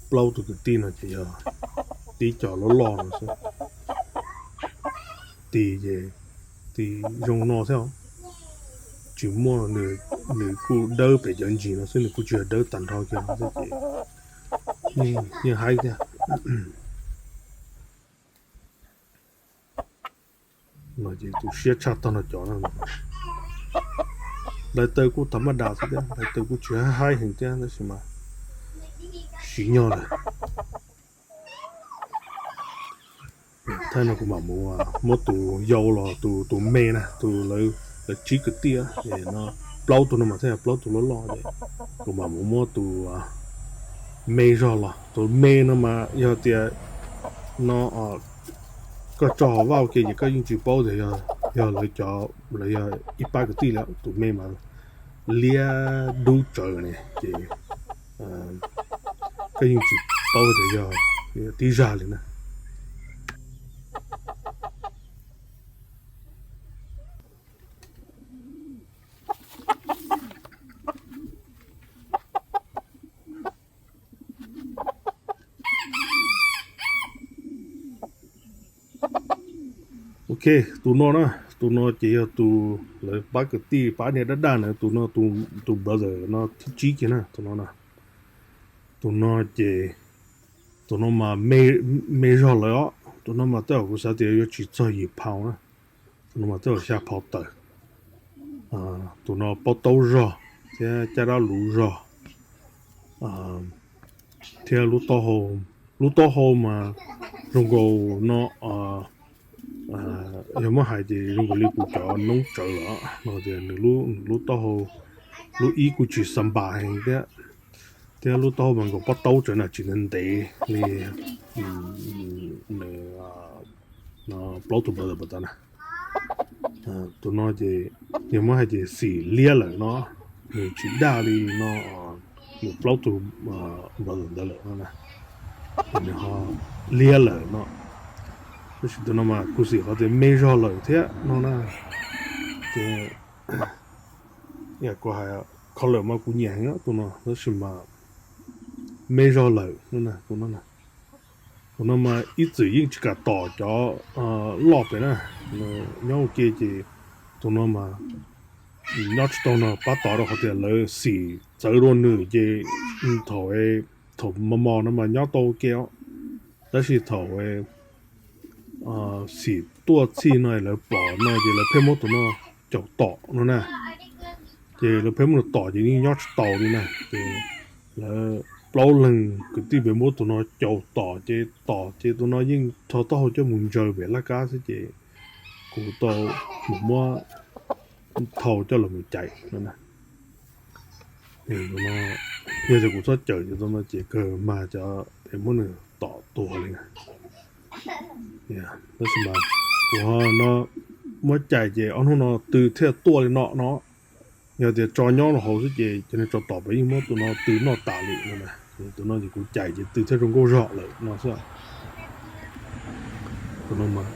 Plaub tus kwv tij no ces yog tib co loj loj no xwb. Tis ces tis zoo no thiab, tsis muaj, nws kuj dawb pem cov ntsis no xwb, nws kuj tsis yog dawb tag nrho kiag no xwb ces yeej haib thiab. No ces tus siab tshaj tog no cov no. Nplai taw kuj tag maj das xwb thiab, nplai taw kuj tsis haib heev thiab tab sis mas siv nyog lawm. Thaum no kuv mam mus muab tus yau los tus, tus me na, tus lawv tsib kwv tij, plaub tug no mas thiaj yog plaub tug loj loj ces kuv mam mus muab tus me zog los. Tus me no mas yog tias no koj tso hauv vaj ua ke ces koj yeej tsis paub tias yog lawv cov, lawv yog ib pab kwv tij li. Tus me mas liab dub tsawv ne ces koj yeej tsis paub tias yog tib zaj li na. Ok, tus no na, tus no ces yog tus lawv pab kwv tij pab niag dab daj na, tus no tus brother no thib tsib kiag na, tus no na. Tus no ces, tus no mas me zog lawm os, tus no mas tej zaum kuv xav tias yuav tsis txog yim phaus na, tus no mas tej zaum xya phaus tawm. Tus no pob taub zog thiab caj dab luv zog thiab lub taub hau, lub taub hau mas zoo nkaus no, yog muab hais ces zoo nkaus li kuv cov noob tsawv los no tias nws lub taub hau, lub ib kuj tsis xa npas heev thiab, thiab lub taub hau mas nkaus pob taub tsawv na, tsis ntev ntev li plaub tus brother pas tas na. Tus no ces yog muab hais ces xim liab lawm no, nws tsis daj li no, nws plaub tus brother ntawd lawm no na, nws ho liab lawm no. Tab sis tus no mas kuv xim qhov tias me zog lawm thiab no na. Ces kuv hais color mas kuv nyiam heev tus no tab sis mas me zog lawm no na, tus no na. Tus no mas ib txwm yeej tsis kam tom cov loj pem na, nyob ua ke ces tus no mas nyob tsis tau no pab tom rau qhov tias lawv xim txawv dua nws ces thaum, thaum mos mos no mas nyob tau ua ke os, tab sis thaum xim tuaj txhij no lawv pom no ces lawv pheej muab tus no caum tom no na. Ces lawv pheej muab nws tom ces yeej nyob tsis taus li na. Ces lawv plaub leeg kwv tij pem muab tus no caum tom ces tom ces tus no yeej rho taub hau coj mus ntsaws pem laj kab xwb ces kuv tau mus muab thau coj los mus cais no. Tus no, yog tias kuv txhob cawm ces tus no ces kawg mag cov es muab nws tom tuag li na. Tab sis mas kuv ho no muab cais ces ob hnub no tw thiaj tuaj li no no. Yog tias tso nyob rau hauv xwb ces cov niag tsov tom pem yeej muab tus no tw noj tas li no na. Tus no ces kuv cais ces tw thiaj zoo nkauj zog lawm no xwb. Tus no mas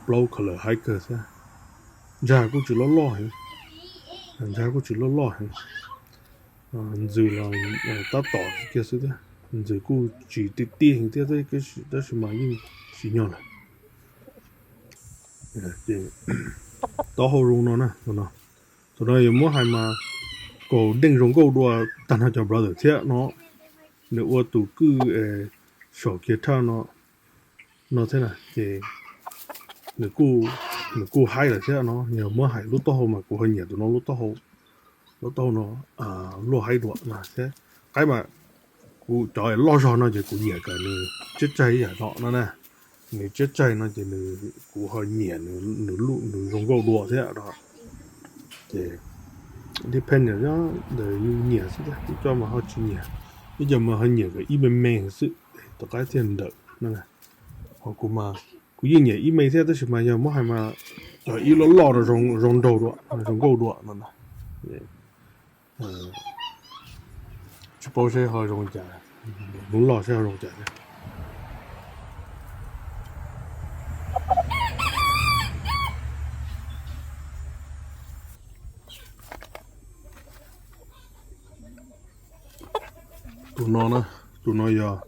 plaub color haib kawg thiab. Ntsag kuj tsis loj loj heev. Ntsag kuj tsis loj loj heev. Ntxws los tab tom kiag xwb thiab. Ntxws kuj tsis tiaj tiaj heev thiab, tab sis mas yeej tsis nyog lawm. Taub hau zoo no na, tus no, tus no yuav muab hais mas kaus deej zoo nkauj dua tag nrho cov brother thiab no. Nws ua tus kwj saum kiag thaj no, no thiab na ces nws kuj haib lawm thiab no. Yog muab hais lub taub hau mas kuv ho nyiam tus no lub taub hau, lub taub hau no luaj haib dua no thiab. Qaib mas kuv cov loj zog no ces kuv nyiam kom nws tsiab tsaig ib yam no no na. Nws tsiab tsaig no ces nws, kuv ho nyiam nws, nws zoo nkauj dua thiab no. Ces depend ntawm yus nyiam xwb, ib co mas ho tsis nyiam, ib co mas ho nyiam kom ib me me xwb, tom qab thiaj ntawm no. Ho kuv mas kuv yeej nyiam ib me thiab, tab sis mas yog muab hais mas cov ib loj loj no zoo nraug dua, zoo nkauj dua no. Tsis paub seb ho zoo cas, hnub loj seb ho zoo cas thiab. Tus no na, tus no yog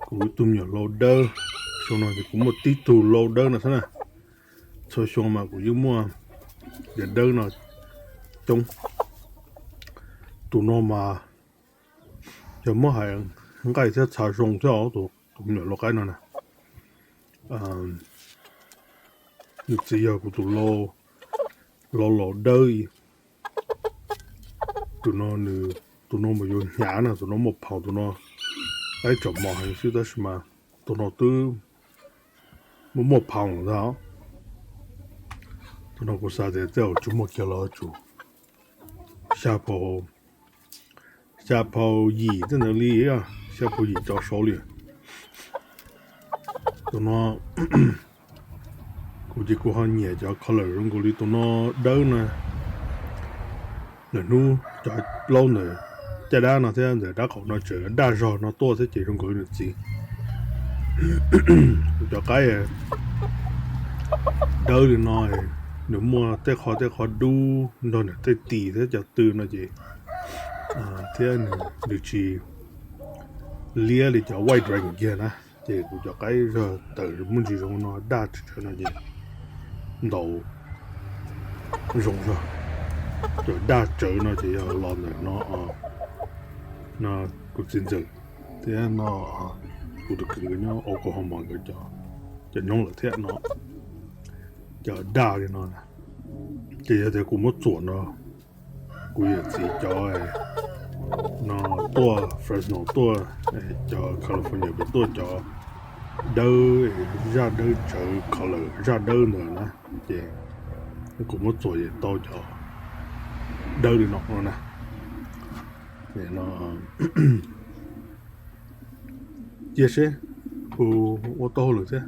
kuv tus me nyuam lau dawb. Xyoo no ces kuv muaj tib tug lau dawb no xwb na. Txhua xyoo mas kuv yeej muaj cov dawb no coob. Tus no mas yog muab hais nqaij thiab txha zoo thiab os, tus me nyuam lau qaib no na. Nws txiv yog kuv tus lau, lau laus dawb. Tus no, tus no mas yuav hnyav na, tus no muaj phaus, tus no qaib tseem mos heev xwb, tab sis mas tus no twb muaj muaj phaus lawm ntag. Tus no kuv xav tias tej zaum tsis muaj kiag los tsum xya phaus, xya phaus yim tej ntawd li, xya phaus yim rov saud li. Tus no kuv ces kuv ho nyiam cov color zoo nkaus li tus no dawb na. Lwm hnub cov plaub ntawm caj dab no thiab ntawm dab qaum no tseem daj zog no tuaj thiab ces zoo nkaus li nws txiv. Kuv cov qaib dawb li no, nws muaj tej qho tej qho dub nrog nws tej tis thiab cov tw no ces thiab nws tsis liab li cov white dragon kiag na. Ces kuv cov qaib zog tawm muaj ntsis zoo no daj tsawv no ces ntaus zoo zog. Cov daj tsawv no ces yog los ntawm no, no kuv txiv ntxawm thiab no kuv tus kwv nkawd nyob Oklahoma nkawd cov nyoob lawm thiab no. Cov daj li no na, ces yog tias kuv muab txuam no, kuv yawm txiv cov no tuaj Fresno tuaj, cov California pem tuaj cov dawb, zaj dawb tsawv color zaj dawb ntawd na, ces kuv muab txuam ces tau cov dawb li no no na. Cia seb, kuv ua tau hauj lwm thiab.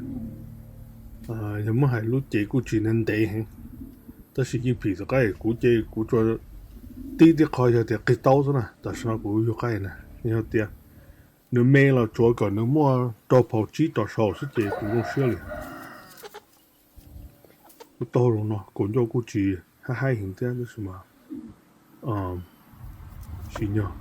Yog muab hais lub cev kuj tsis ntev ntev heev, tab sis yeej phim txog qaib, kuv ces kuv tsuas tib tib qho yog tias qig taub xwb na, tam sim no kuv yug qaib na. Yog tias nws me los tsuav kom nws muaj rau phaus tsib rau saud xwb ces kuv zoo siab li. Kuv taug zoo no kaus ncauj kuj tsis haib haib heev thiab tab sis mas tsis nyog.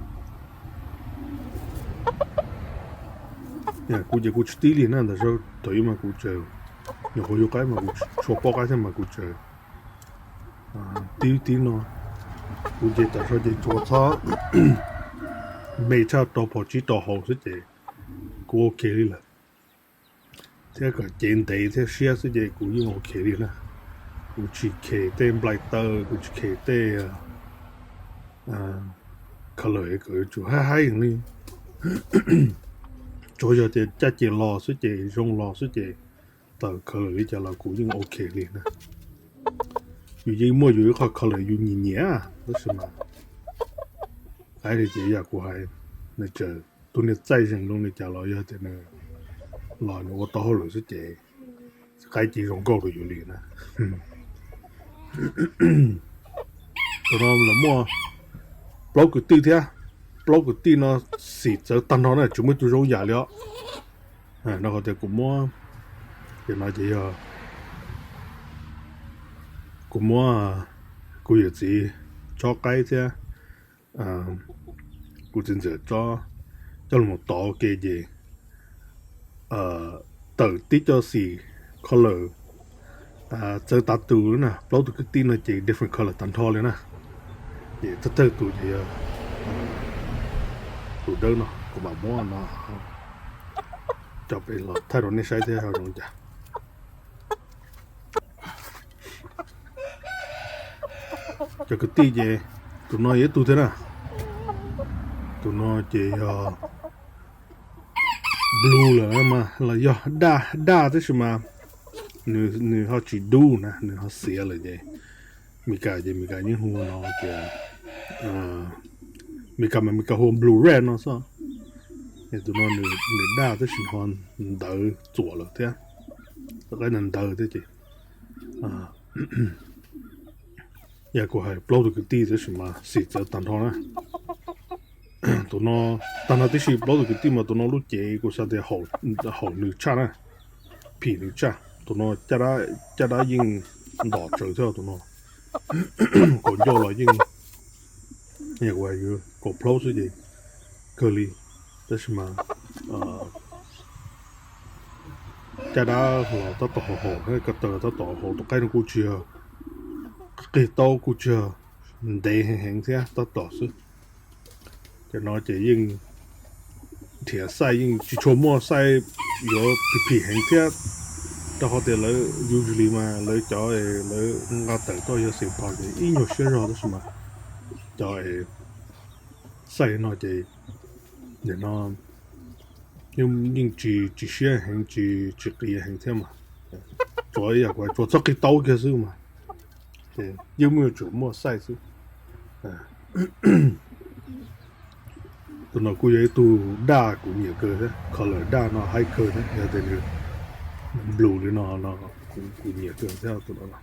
Kuv ces kuv tsis tib li na, ntawm thaum ub mas kuv tseem nyuam qhuav yug qaib mas kuv tsis tshua paub qaib thiab mas kuv tseem tib tib no. Kuv ces tam sim no ces tsuas txhob me tshaj rau phaus tsib rau hauv xwb ces kuv ok li lawm. Thiab kom cev ntev thiab siab xwb ces kuv yeej ok li na. Kuv tsis khes tej nplai taw, kuv tsis khes tej color kom yuav tsum haib haib li. Tsuas yog tias caj ces los xwb ces zoo los xwb ces tawm color li cas los kuv yeej ok li na. Yus yeej muaj yus ib qho color yus nyiam nyiam tab sis mas Qaib li ces yam kuv hais, nws tseem tus niag txaij zeeg lub li cas los yog tias nws los nws ua tau hauj lwm xwb ces qaib ces zoo nkauj rau yus li na. Tus no lawv muaj plaub kwv tij thiab, plaub kwv tij no xim txawv tag nrho na, tsis muaj ib tug zoo yam li os. Rau qhov tias kuv muab, ces no ces yog kuv muab kuv yawm txiv tsob qaib thiab kuv txiv ntxawm tsob coj los tov ua ke ces tawm tib co xim color txawv tas tus na, plaub tus kwv tij no ces different color tag nrho li na. Ces thawj thawj tus ces yog tus dawb no, kuv mam muab no coj pem los thaij rau nej saib thiab zoo cas. Cov kwv tij ces tus no yog ib tug thiab na. Tus no ces yog blue lawm mas los yog daj daj tab sis mas nws ho tsis dub na, nws ho xiav lawm ces Meskas ces Meskas yeej hu no tias, Meskas mas Meskas hu blue red no xwb. Es tus no nws daj tab sis ho ntawv txuam lawm thiab, qaib ntawv ntawv thiab ces yog kuv hais plaub tus kwv tij tab sis mas xim txawv tag nrho na. Tus no tag nrho tib si plaub tus kwv tij mas tus no lub cev kuv xav tias haum nws tshaj na, phim nws tshaj. Tus no caj dab yeej ntom tsawv thiab tus no. Kaus ncauj los yeej, yog kuv hais kaus plaub xwb ces kawg li, tab sis mas caj dab los tab tom haum haum, ko taw tab tom haum, tus qaib no kuj tsis yog qig taub, kuj tsis yog ntev heev heev thiab, tab tom xwb. Cov no ces yeej nrhiav xaij yeej tsis tshua muaj xaij yuav phim phim heev thiab, rau qhov tias lawv usually mas lawv cov lawv nqa tawm tuaj yog xim pos ces ib nyuag siab zog tab sis mas cov xaij no ces nim no yeej tsis tsis siab heev, tsis tsis qias heev thiab mas, tsuas ib yam kuv tsuas txhob qig taub kiag xwb mas, ces yeej muaj tsum muaj xaij xwb. Tus no kuj yog ib tug daj kuv nyiam kawg thiab, color daj no haib kawg thiab, yog tias nws blue li no no kuv nyiam kawg thiab tus no.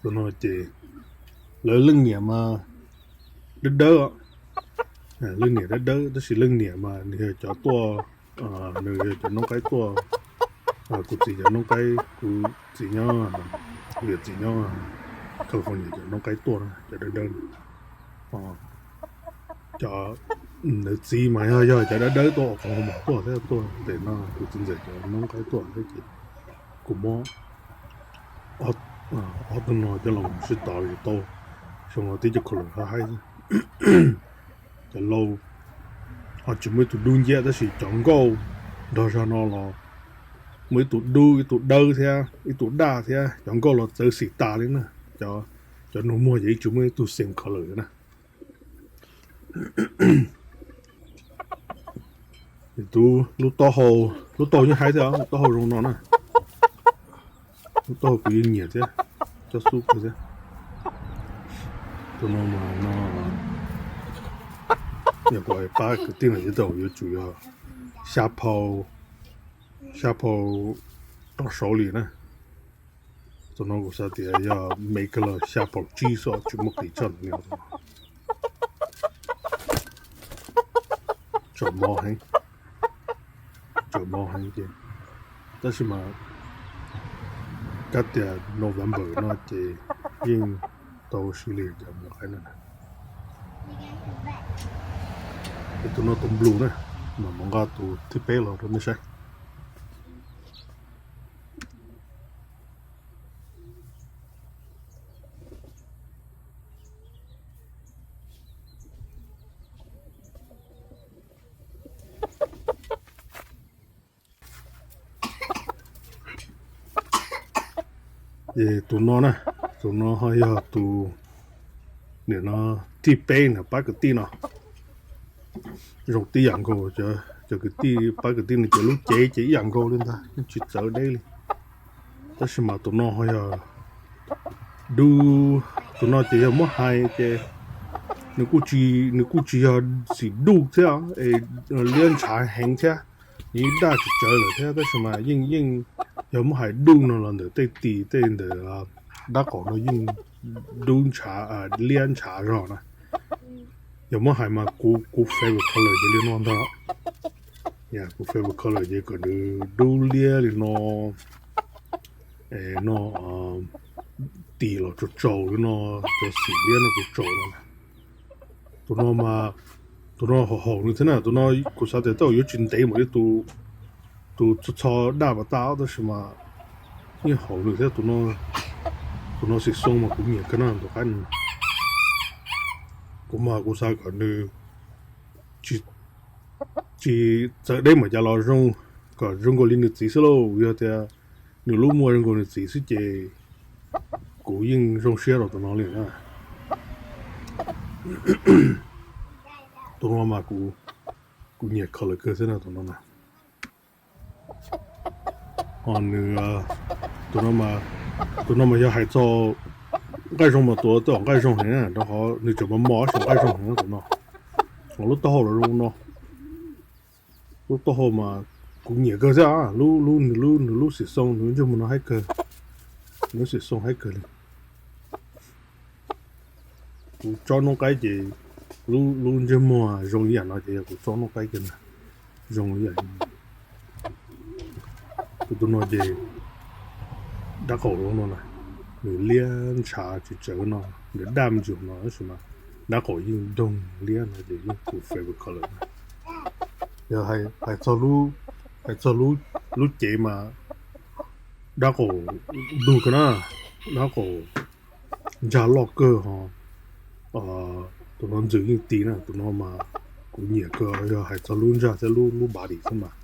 Tus no ces lawv leej niam mas dawb dawb, leej niam dawb dawb tab sis leej niam mas nws yog cov tuaj, nws yog cov noob qaib tuaj, kuv txiv cov noob qaib, kuv txiv nyob, kuv yawm txiv nyob California cov noob qaib tuaj na, cov dawb dawb. Cov nws txiv mas yog yog cov dawb dawb tuaj ua qhov mus tuaj thiab tuaj tes no, kuv txiv ntxawm cov noob qaib tuaj thiab ces kuv muab ob tug no coj los sib tov tau, xyoo no tib co color haib haib xwb. Cov laus ho tsis muaj ib tug dub nciab tab sis cov nkauj nrog zog no los muaj ib tug dub, ib tug dawb thiab ib tug daj thiab, cov nkauj los txawv xim tas li na. Cov nus muag ces ib tsis muaj ib tug same color na. Tus lub taub hau, lub taub hau yeej haib thiab, lub taub hau zoo no na. Lub taub hau kuv yeej nyiam thiab, coj xub kawg thiab. Tus no mas no, yog kuv pab kwv tij no ces tau yuav tsum yog xya phau, xya phau rau saud li na. Tus no kuv xav tias yog me kawg los xya phau tsib xwb, tsis muaj qis tshaj li no. Tsaus mo heev, tsaus mo heev ces, tab sis mas kab tias November no ces yeej tau sib li cov mus qaib no. Es tus no tus blue na, mas mus nqa tus thib peb los rau nej saib. Ces tus no na, tus no ho yog tus, nim no thib peb ntawm pab kwv tij no. Zoo tib yam nkaus, cov kwv tij, pab kwv tij no cov lub cev ces ib yam nkaus li ntag, yeej tsis txawv deb li. Tab sis mas tus no ho yog dub, Tus no ces yog muab hais ces nws kuj tsis, nws kuj tsis yog xim duj thiab, es liab ntshav heev thiab, nws yeej daj tsis tsawv lawm thiab, tab sis mas yeej yeej yog muab hais duj no los ntawm tej tis tej ntawm dab qaum no yeej dub ntshav, liab ntshav zog na. Yog muab hais mas kuv, kuv favorite color ces li no ntag. Kuv favorite color ces kom nws dub liab li no, no tis los tsaus tsaus li no, cov xim liab no tsaus tsaus no. Tus no mas, tus no haum haum nws thiab na, tus no kuv xav tias tej zaum yuav tsis ntev npaum li tus txho txho daj pas tas tab sis mas yeej haum nws thiab. Tus no xim xoo mas kuv nyiam kawg no tus qaib no. Kuv mas kuv xav kom nws tsis txawv deb npaum cas los zoo, kom zoo nkaus li nws txiv xwb lauj. Yog tias nws lub muag zoo nkaus nws txiv xwb ces kuv yeej zoo siab rau tus no li na. Tus no mas kuv nyiam color kawg thiab no tus no na. Ho nws, tus no, tus no mas yog hais txog nqaij zoo mas tuav tej zaum nqaij zoo heev na, rau qhov nws tseem mos mos tab sis nqaij zoo heev tus no. Ho lub taub hau los zoo no. Lub taub hau mas kuv nyiam kawg thiab, lub, lub, nws lub, nws lub xim xoo, nws ntsej muag no haib kawg, nws lub xim xoo haib kawg li. Kuv tsob noob qaib ces lub, lub ntsej muag zoo ib yam no ces yog kuv tsob noob qaib kiag na, zoo ib yam. Tus, tus no ces dab qaum zoo no na, nws liab ntshav tsis tsawv no, nws daj me ntsis no tab sis mas dab qaum yeej doog liab no ces yeej kuv favorite color na. Yog hais txog lub, hais txog lub cev mas dab qaum ntug kawg na, dab qaum ntsag loj kawg ho. Tus no ntxwm yeej tis na, tus no mas kuv nyiam kawg, yog hais txog lub ntsag thiab lub, lub body xwb mas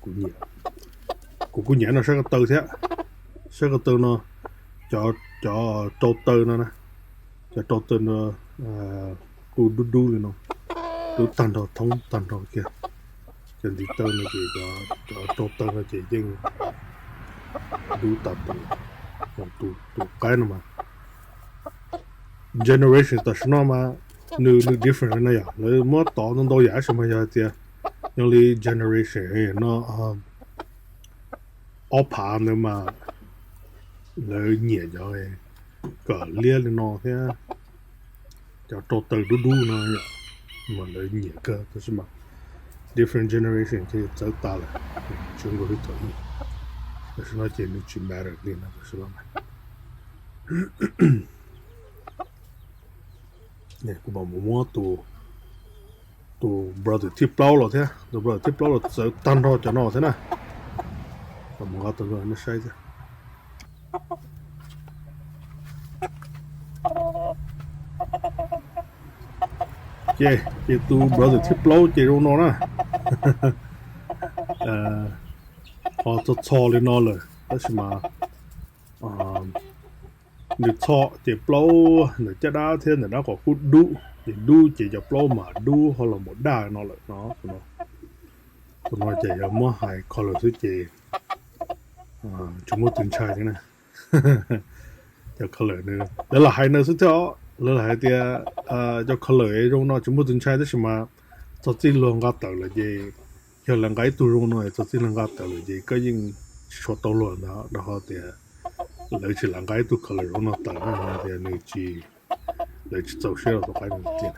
kuv nyiam. Kuv kuj nyiam no sab ko taw thiab, sab ko taw no, cov, cov rau taw no na, cov rau taw no kuj dub dub li no, dub tag nrho thoob tag nrho kiag. Cov ntiv taw no ces, cov rau taw no ces yeej dub tas tus, tus qaib no mas generation tam sim no mas nws, nws different no yom, lawv muab tov ntau ntau yam tab sis mas yog hais tias nyob li generation no ob phav ntawd mas lawv nyiam cov kom liab li no thiab cov rau taw dub dub no yom, mas lawv nyiam kawg tab sis mas different generation ces txawv tas lawm, tsis nkaus li thaum ub. Tam sim no ces nws tsis matter li no tam sim no. Kuv mam mus muab tus, tus brother thib plaub los thiab, tus brother thib plaub los txawv tag nrho cov no thiab na. Mus nqa tau nej saib thiab. Ces, ces tus brother thib plaub ces zoo no na. Ho txho txho li no lawm tab sis mas nws txho ces plaub ntawm caj dab thiab ntawm dab qaum kuj dub, ces dub ces cov plaub mas dub ho los mus daj no lawm no. Tus no ces yog muab hais color xwb ces tsis muaj tus ntshai thiab na. Cov color nws, lawv lam hais no xwb thiab os, lawv lam hais tias cov color zoo no tsis muaj tus ntshai tab sis mas txog txij luag nqa tawm lawm ces, yog lawv nqa ib tug zoo no txog txij luag nqa tawm lawm ces koj yeej tsis tshua tau luag ntawd rau qhov tias lawv tsis lam nqa ib tug color zoo no tawm na, tias nws tsis, lawv tsis txaus siab rau tus qaib no tiag.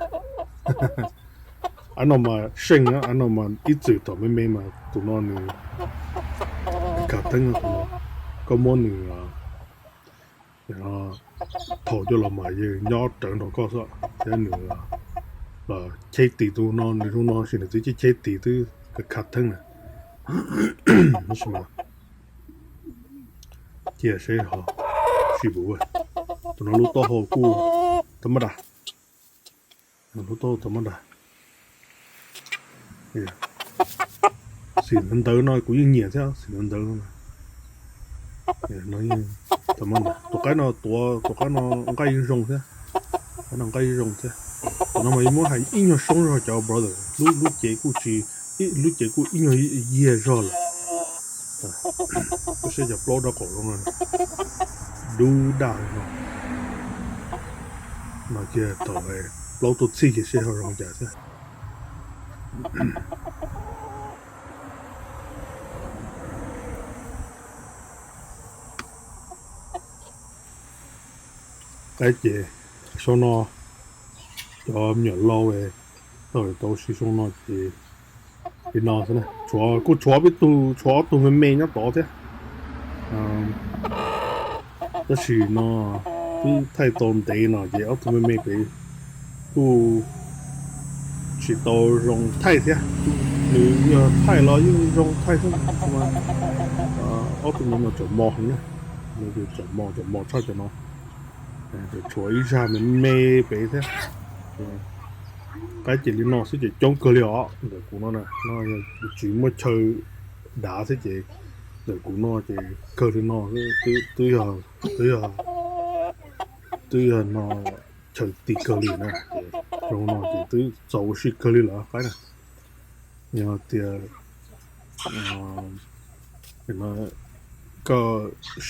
Ab no mas seej, ab no mas ib txwm thaum me me mas tus no nws khav theeb no, koj muab nws thau coj los mas yeej nyob rawv nrog koj xwb thiab nws los cheb tis tus no, nws zoo no sis nws twb cheb cheb tis twb khav theeb na. Tab sis mas cia seb ho sib pus. Tus no lub taub hau kuj tau mab das, lub taub hau tau mab das. Xim ntawv ntawv no kuv yeej nyiam thiab, xim ntawv ntawv no. Tus qaib no tuav, tus qaib no nqaij yeej zoo thiab, qaib no nqaij yeej zoo thiab. Tus no mas yuav muab hais ib nyuag soob zog cov brother, lub, lub cev kuj tsis, lub cev kuj ib nyuag yiag zog lawm. Koj saib cov plaub dab qaum zoo no, dub daj no. No kiag thaum plaub tuaj txhij kiag seb ho zoo cas thiab. Qaib ces zoo no, cov me nyuam lau tau tau siv zoo no ces li no xwb na. Tshuav, kuj tshuav peb tug, tshuav ob tug me me nyob tod thiab. Tab sis no twb thaij tau ntev no ces ob tug me me pem kuj tsis tau zoo thaij thiab. Nws yog thaij los yeej zoo thaij xwb, ob tug no mas tseem mos heev na. Tseem mos, tseem mos tshaj cov no. Tshuav ib zaj me me pem thiab. Qaib ces li no xwb ces coob kawg li os. Ntawm kuv no na, no yog tsis muaj chaw dav thiab ces ntawm kuv no ces kawg li no, twb yog, twb yog no chaw ti kawg li na. Ces zoo no ces twb txaus ua si kawg li lawm qaib na. Yog tias koj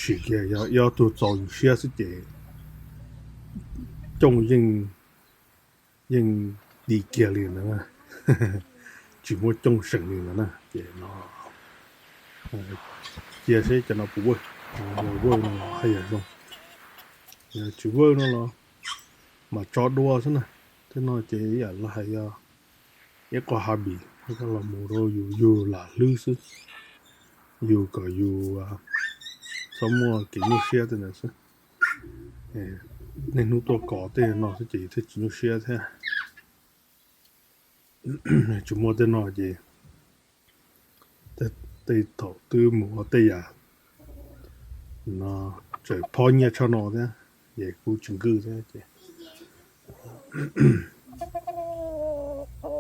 sim kiag yog ib ob tug txaus yus siab xwb ces cooj yeej, yeej ti kiag li ntawd, tsis muaj cooj seem li ntawd na. Ces no cia seb cov no puas vawj, yog vawj no los haj yam zoo, yog tsis vawj no los mas tso dua xwb na. Tej no ces ib yam li hais yog ib qho hobby, koj los mus rau yus, yus lam hlwb xwb, yus kom yus txhob muaj kev nyuaj siab tej ntawd xwb. Niaj hnub tuaj kov tej no xwb ces thiaj tsis nyuaj siab thiab. Tsis muaj tej no ces tej thaum twb mus ua tej yam no tseem phob nyiaj tshaj no thiab, ces kuj tsis nkwj thiab ces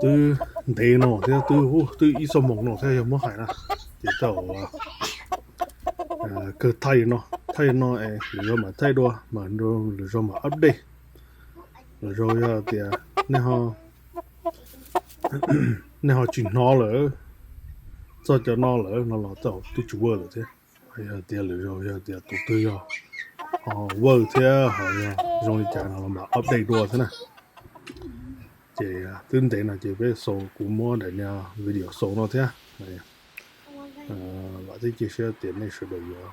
twb ntev no thiab, twb, twb ib xuab moos no thiab yog muab hais na. Ces thaum kawg thaij no, thaij no es lwm zaus mam thaij dua, mam lwm zaus mam update. Lwm zaus yog tias nej ho tsis hnov lawm, txog cov no lawm no los thaum twb tsis vawj lawm thiab. Yog tias lwm zaus yog tias tus twg yog ho vawj thiab ho yog zoo li cas no los mam update dua thiab na. Ces twb ntev no ces peb xaus, kuv muab daim niag video xaus no thiab. Vam thiab cia siab tias nej sawv daws yuav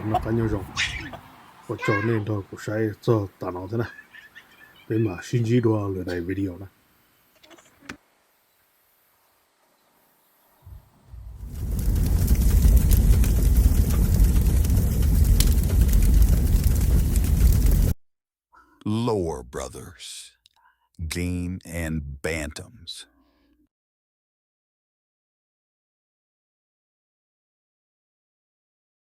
noj qab nyob zoo. Ua tsaug nej nrog kuv saib txog tas no thiab na. Peb mam sib ntsib dua lwm daim video na. Lore Brothers, Game and Bantams.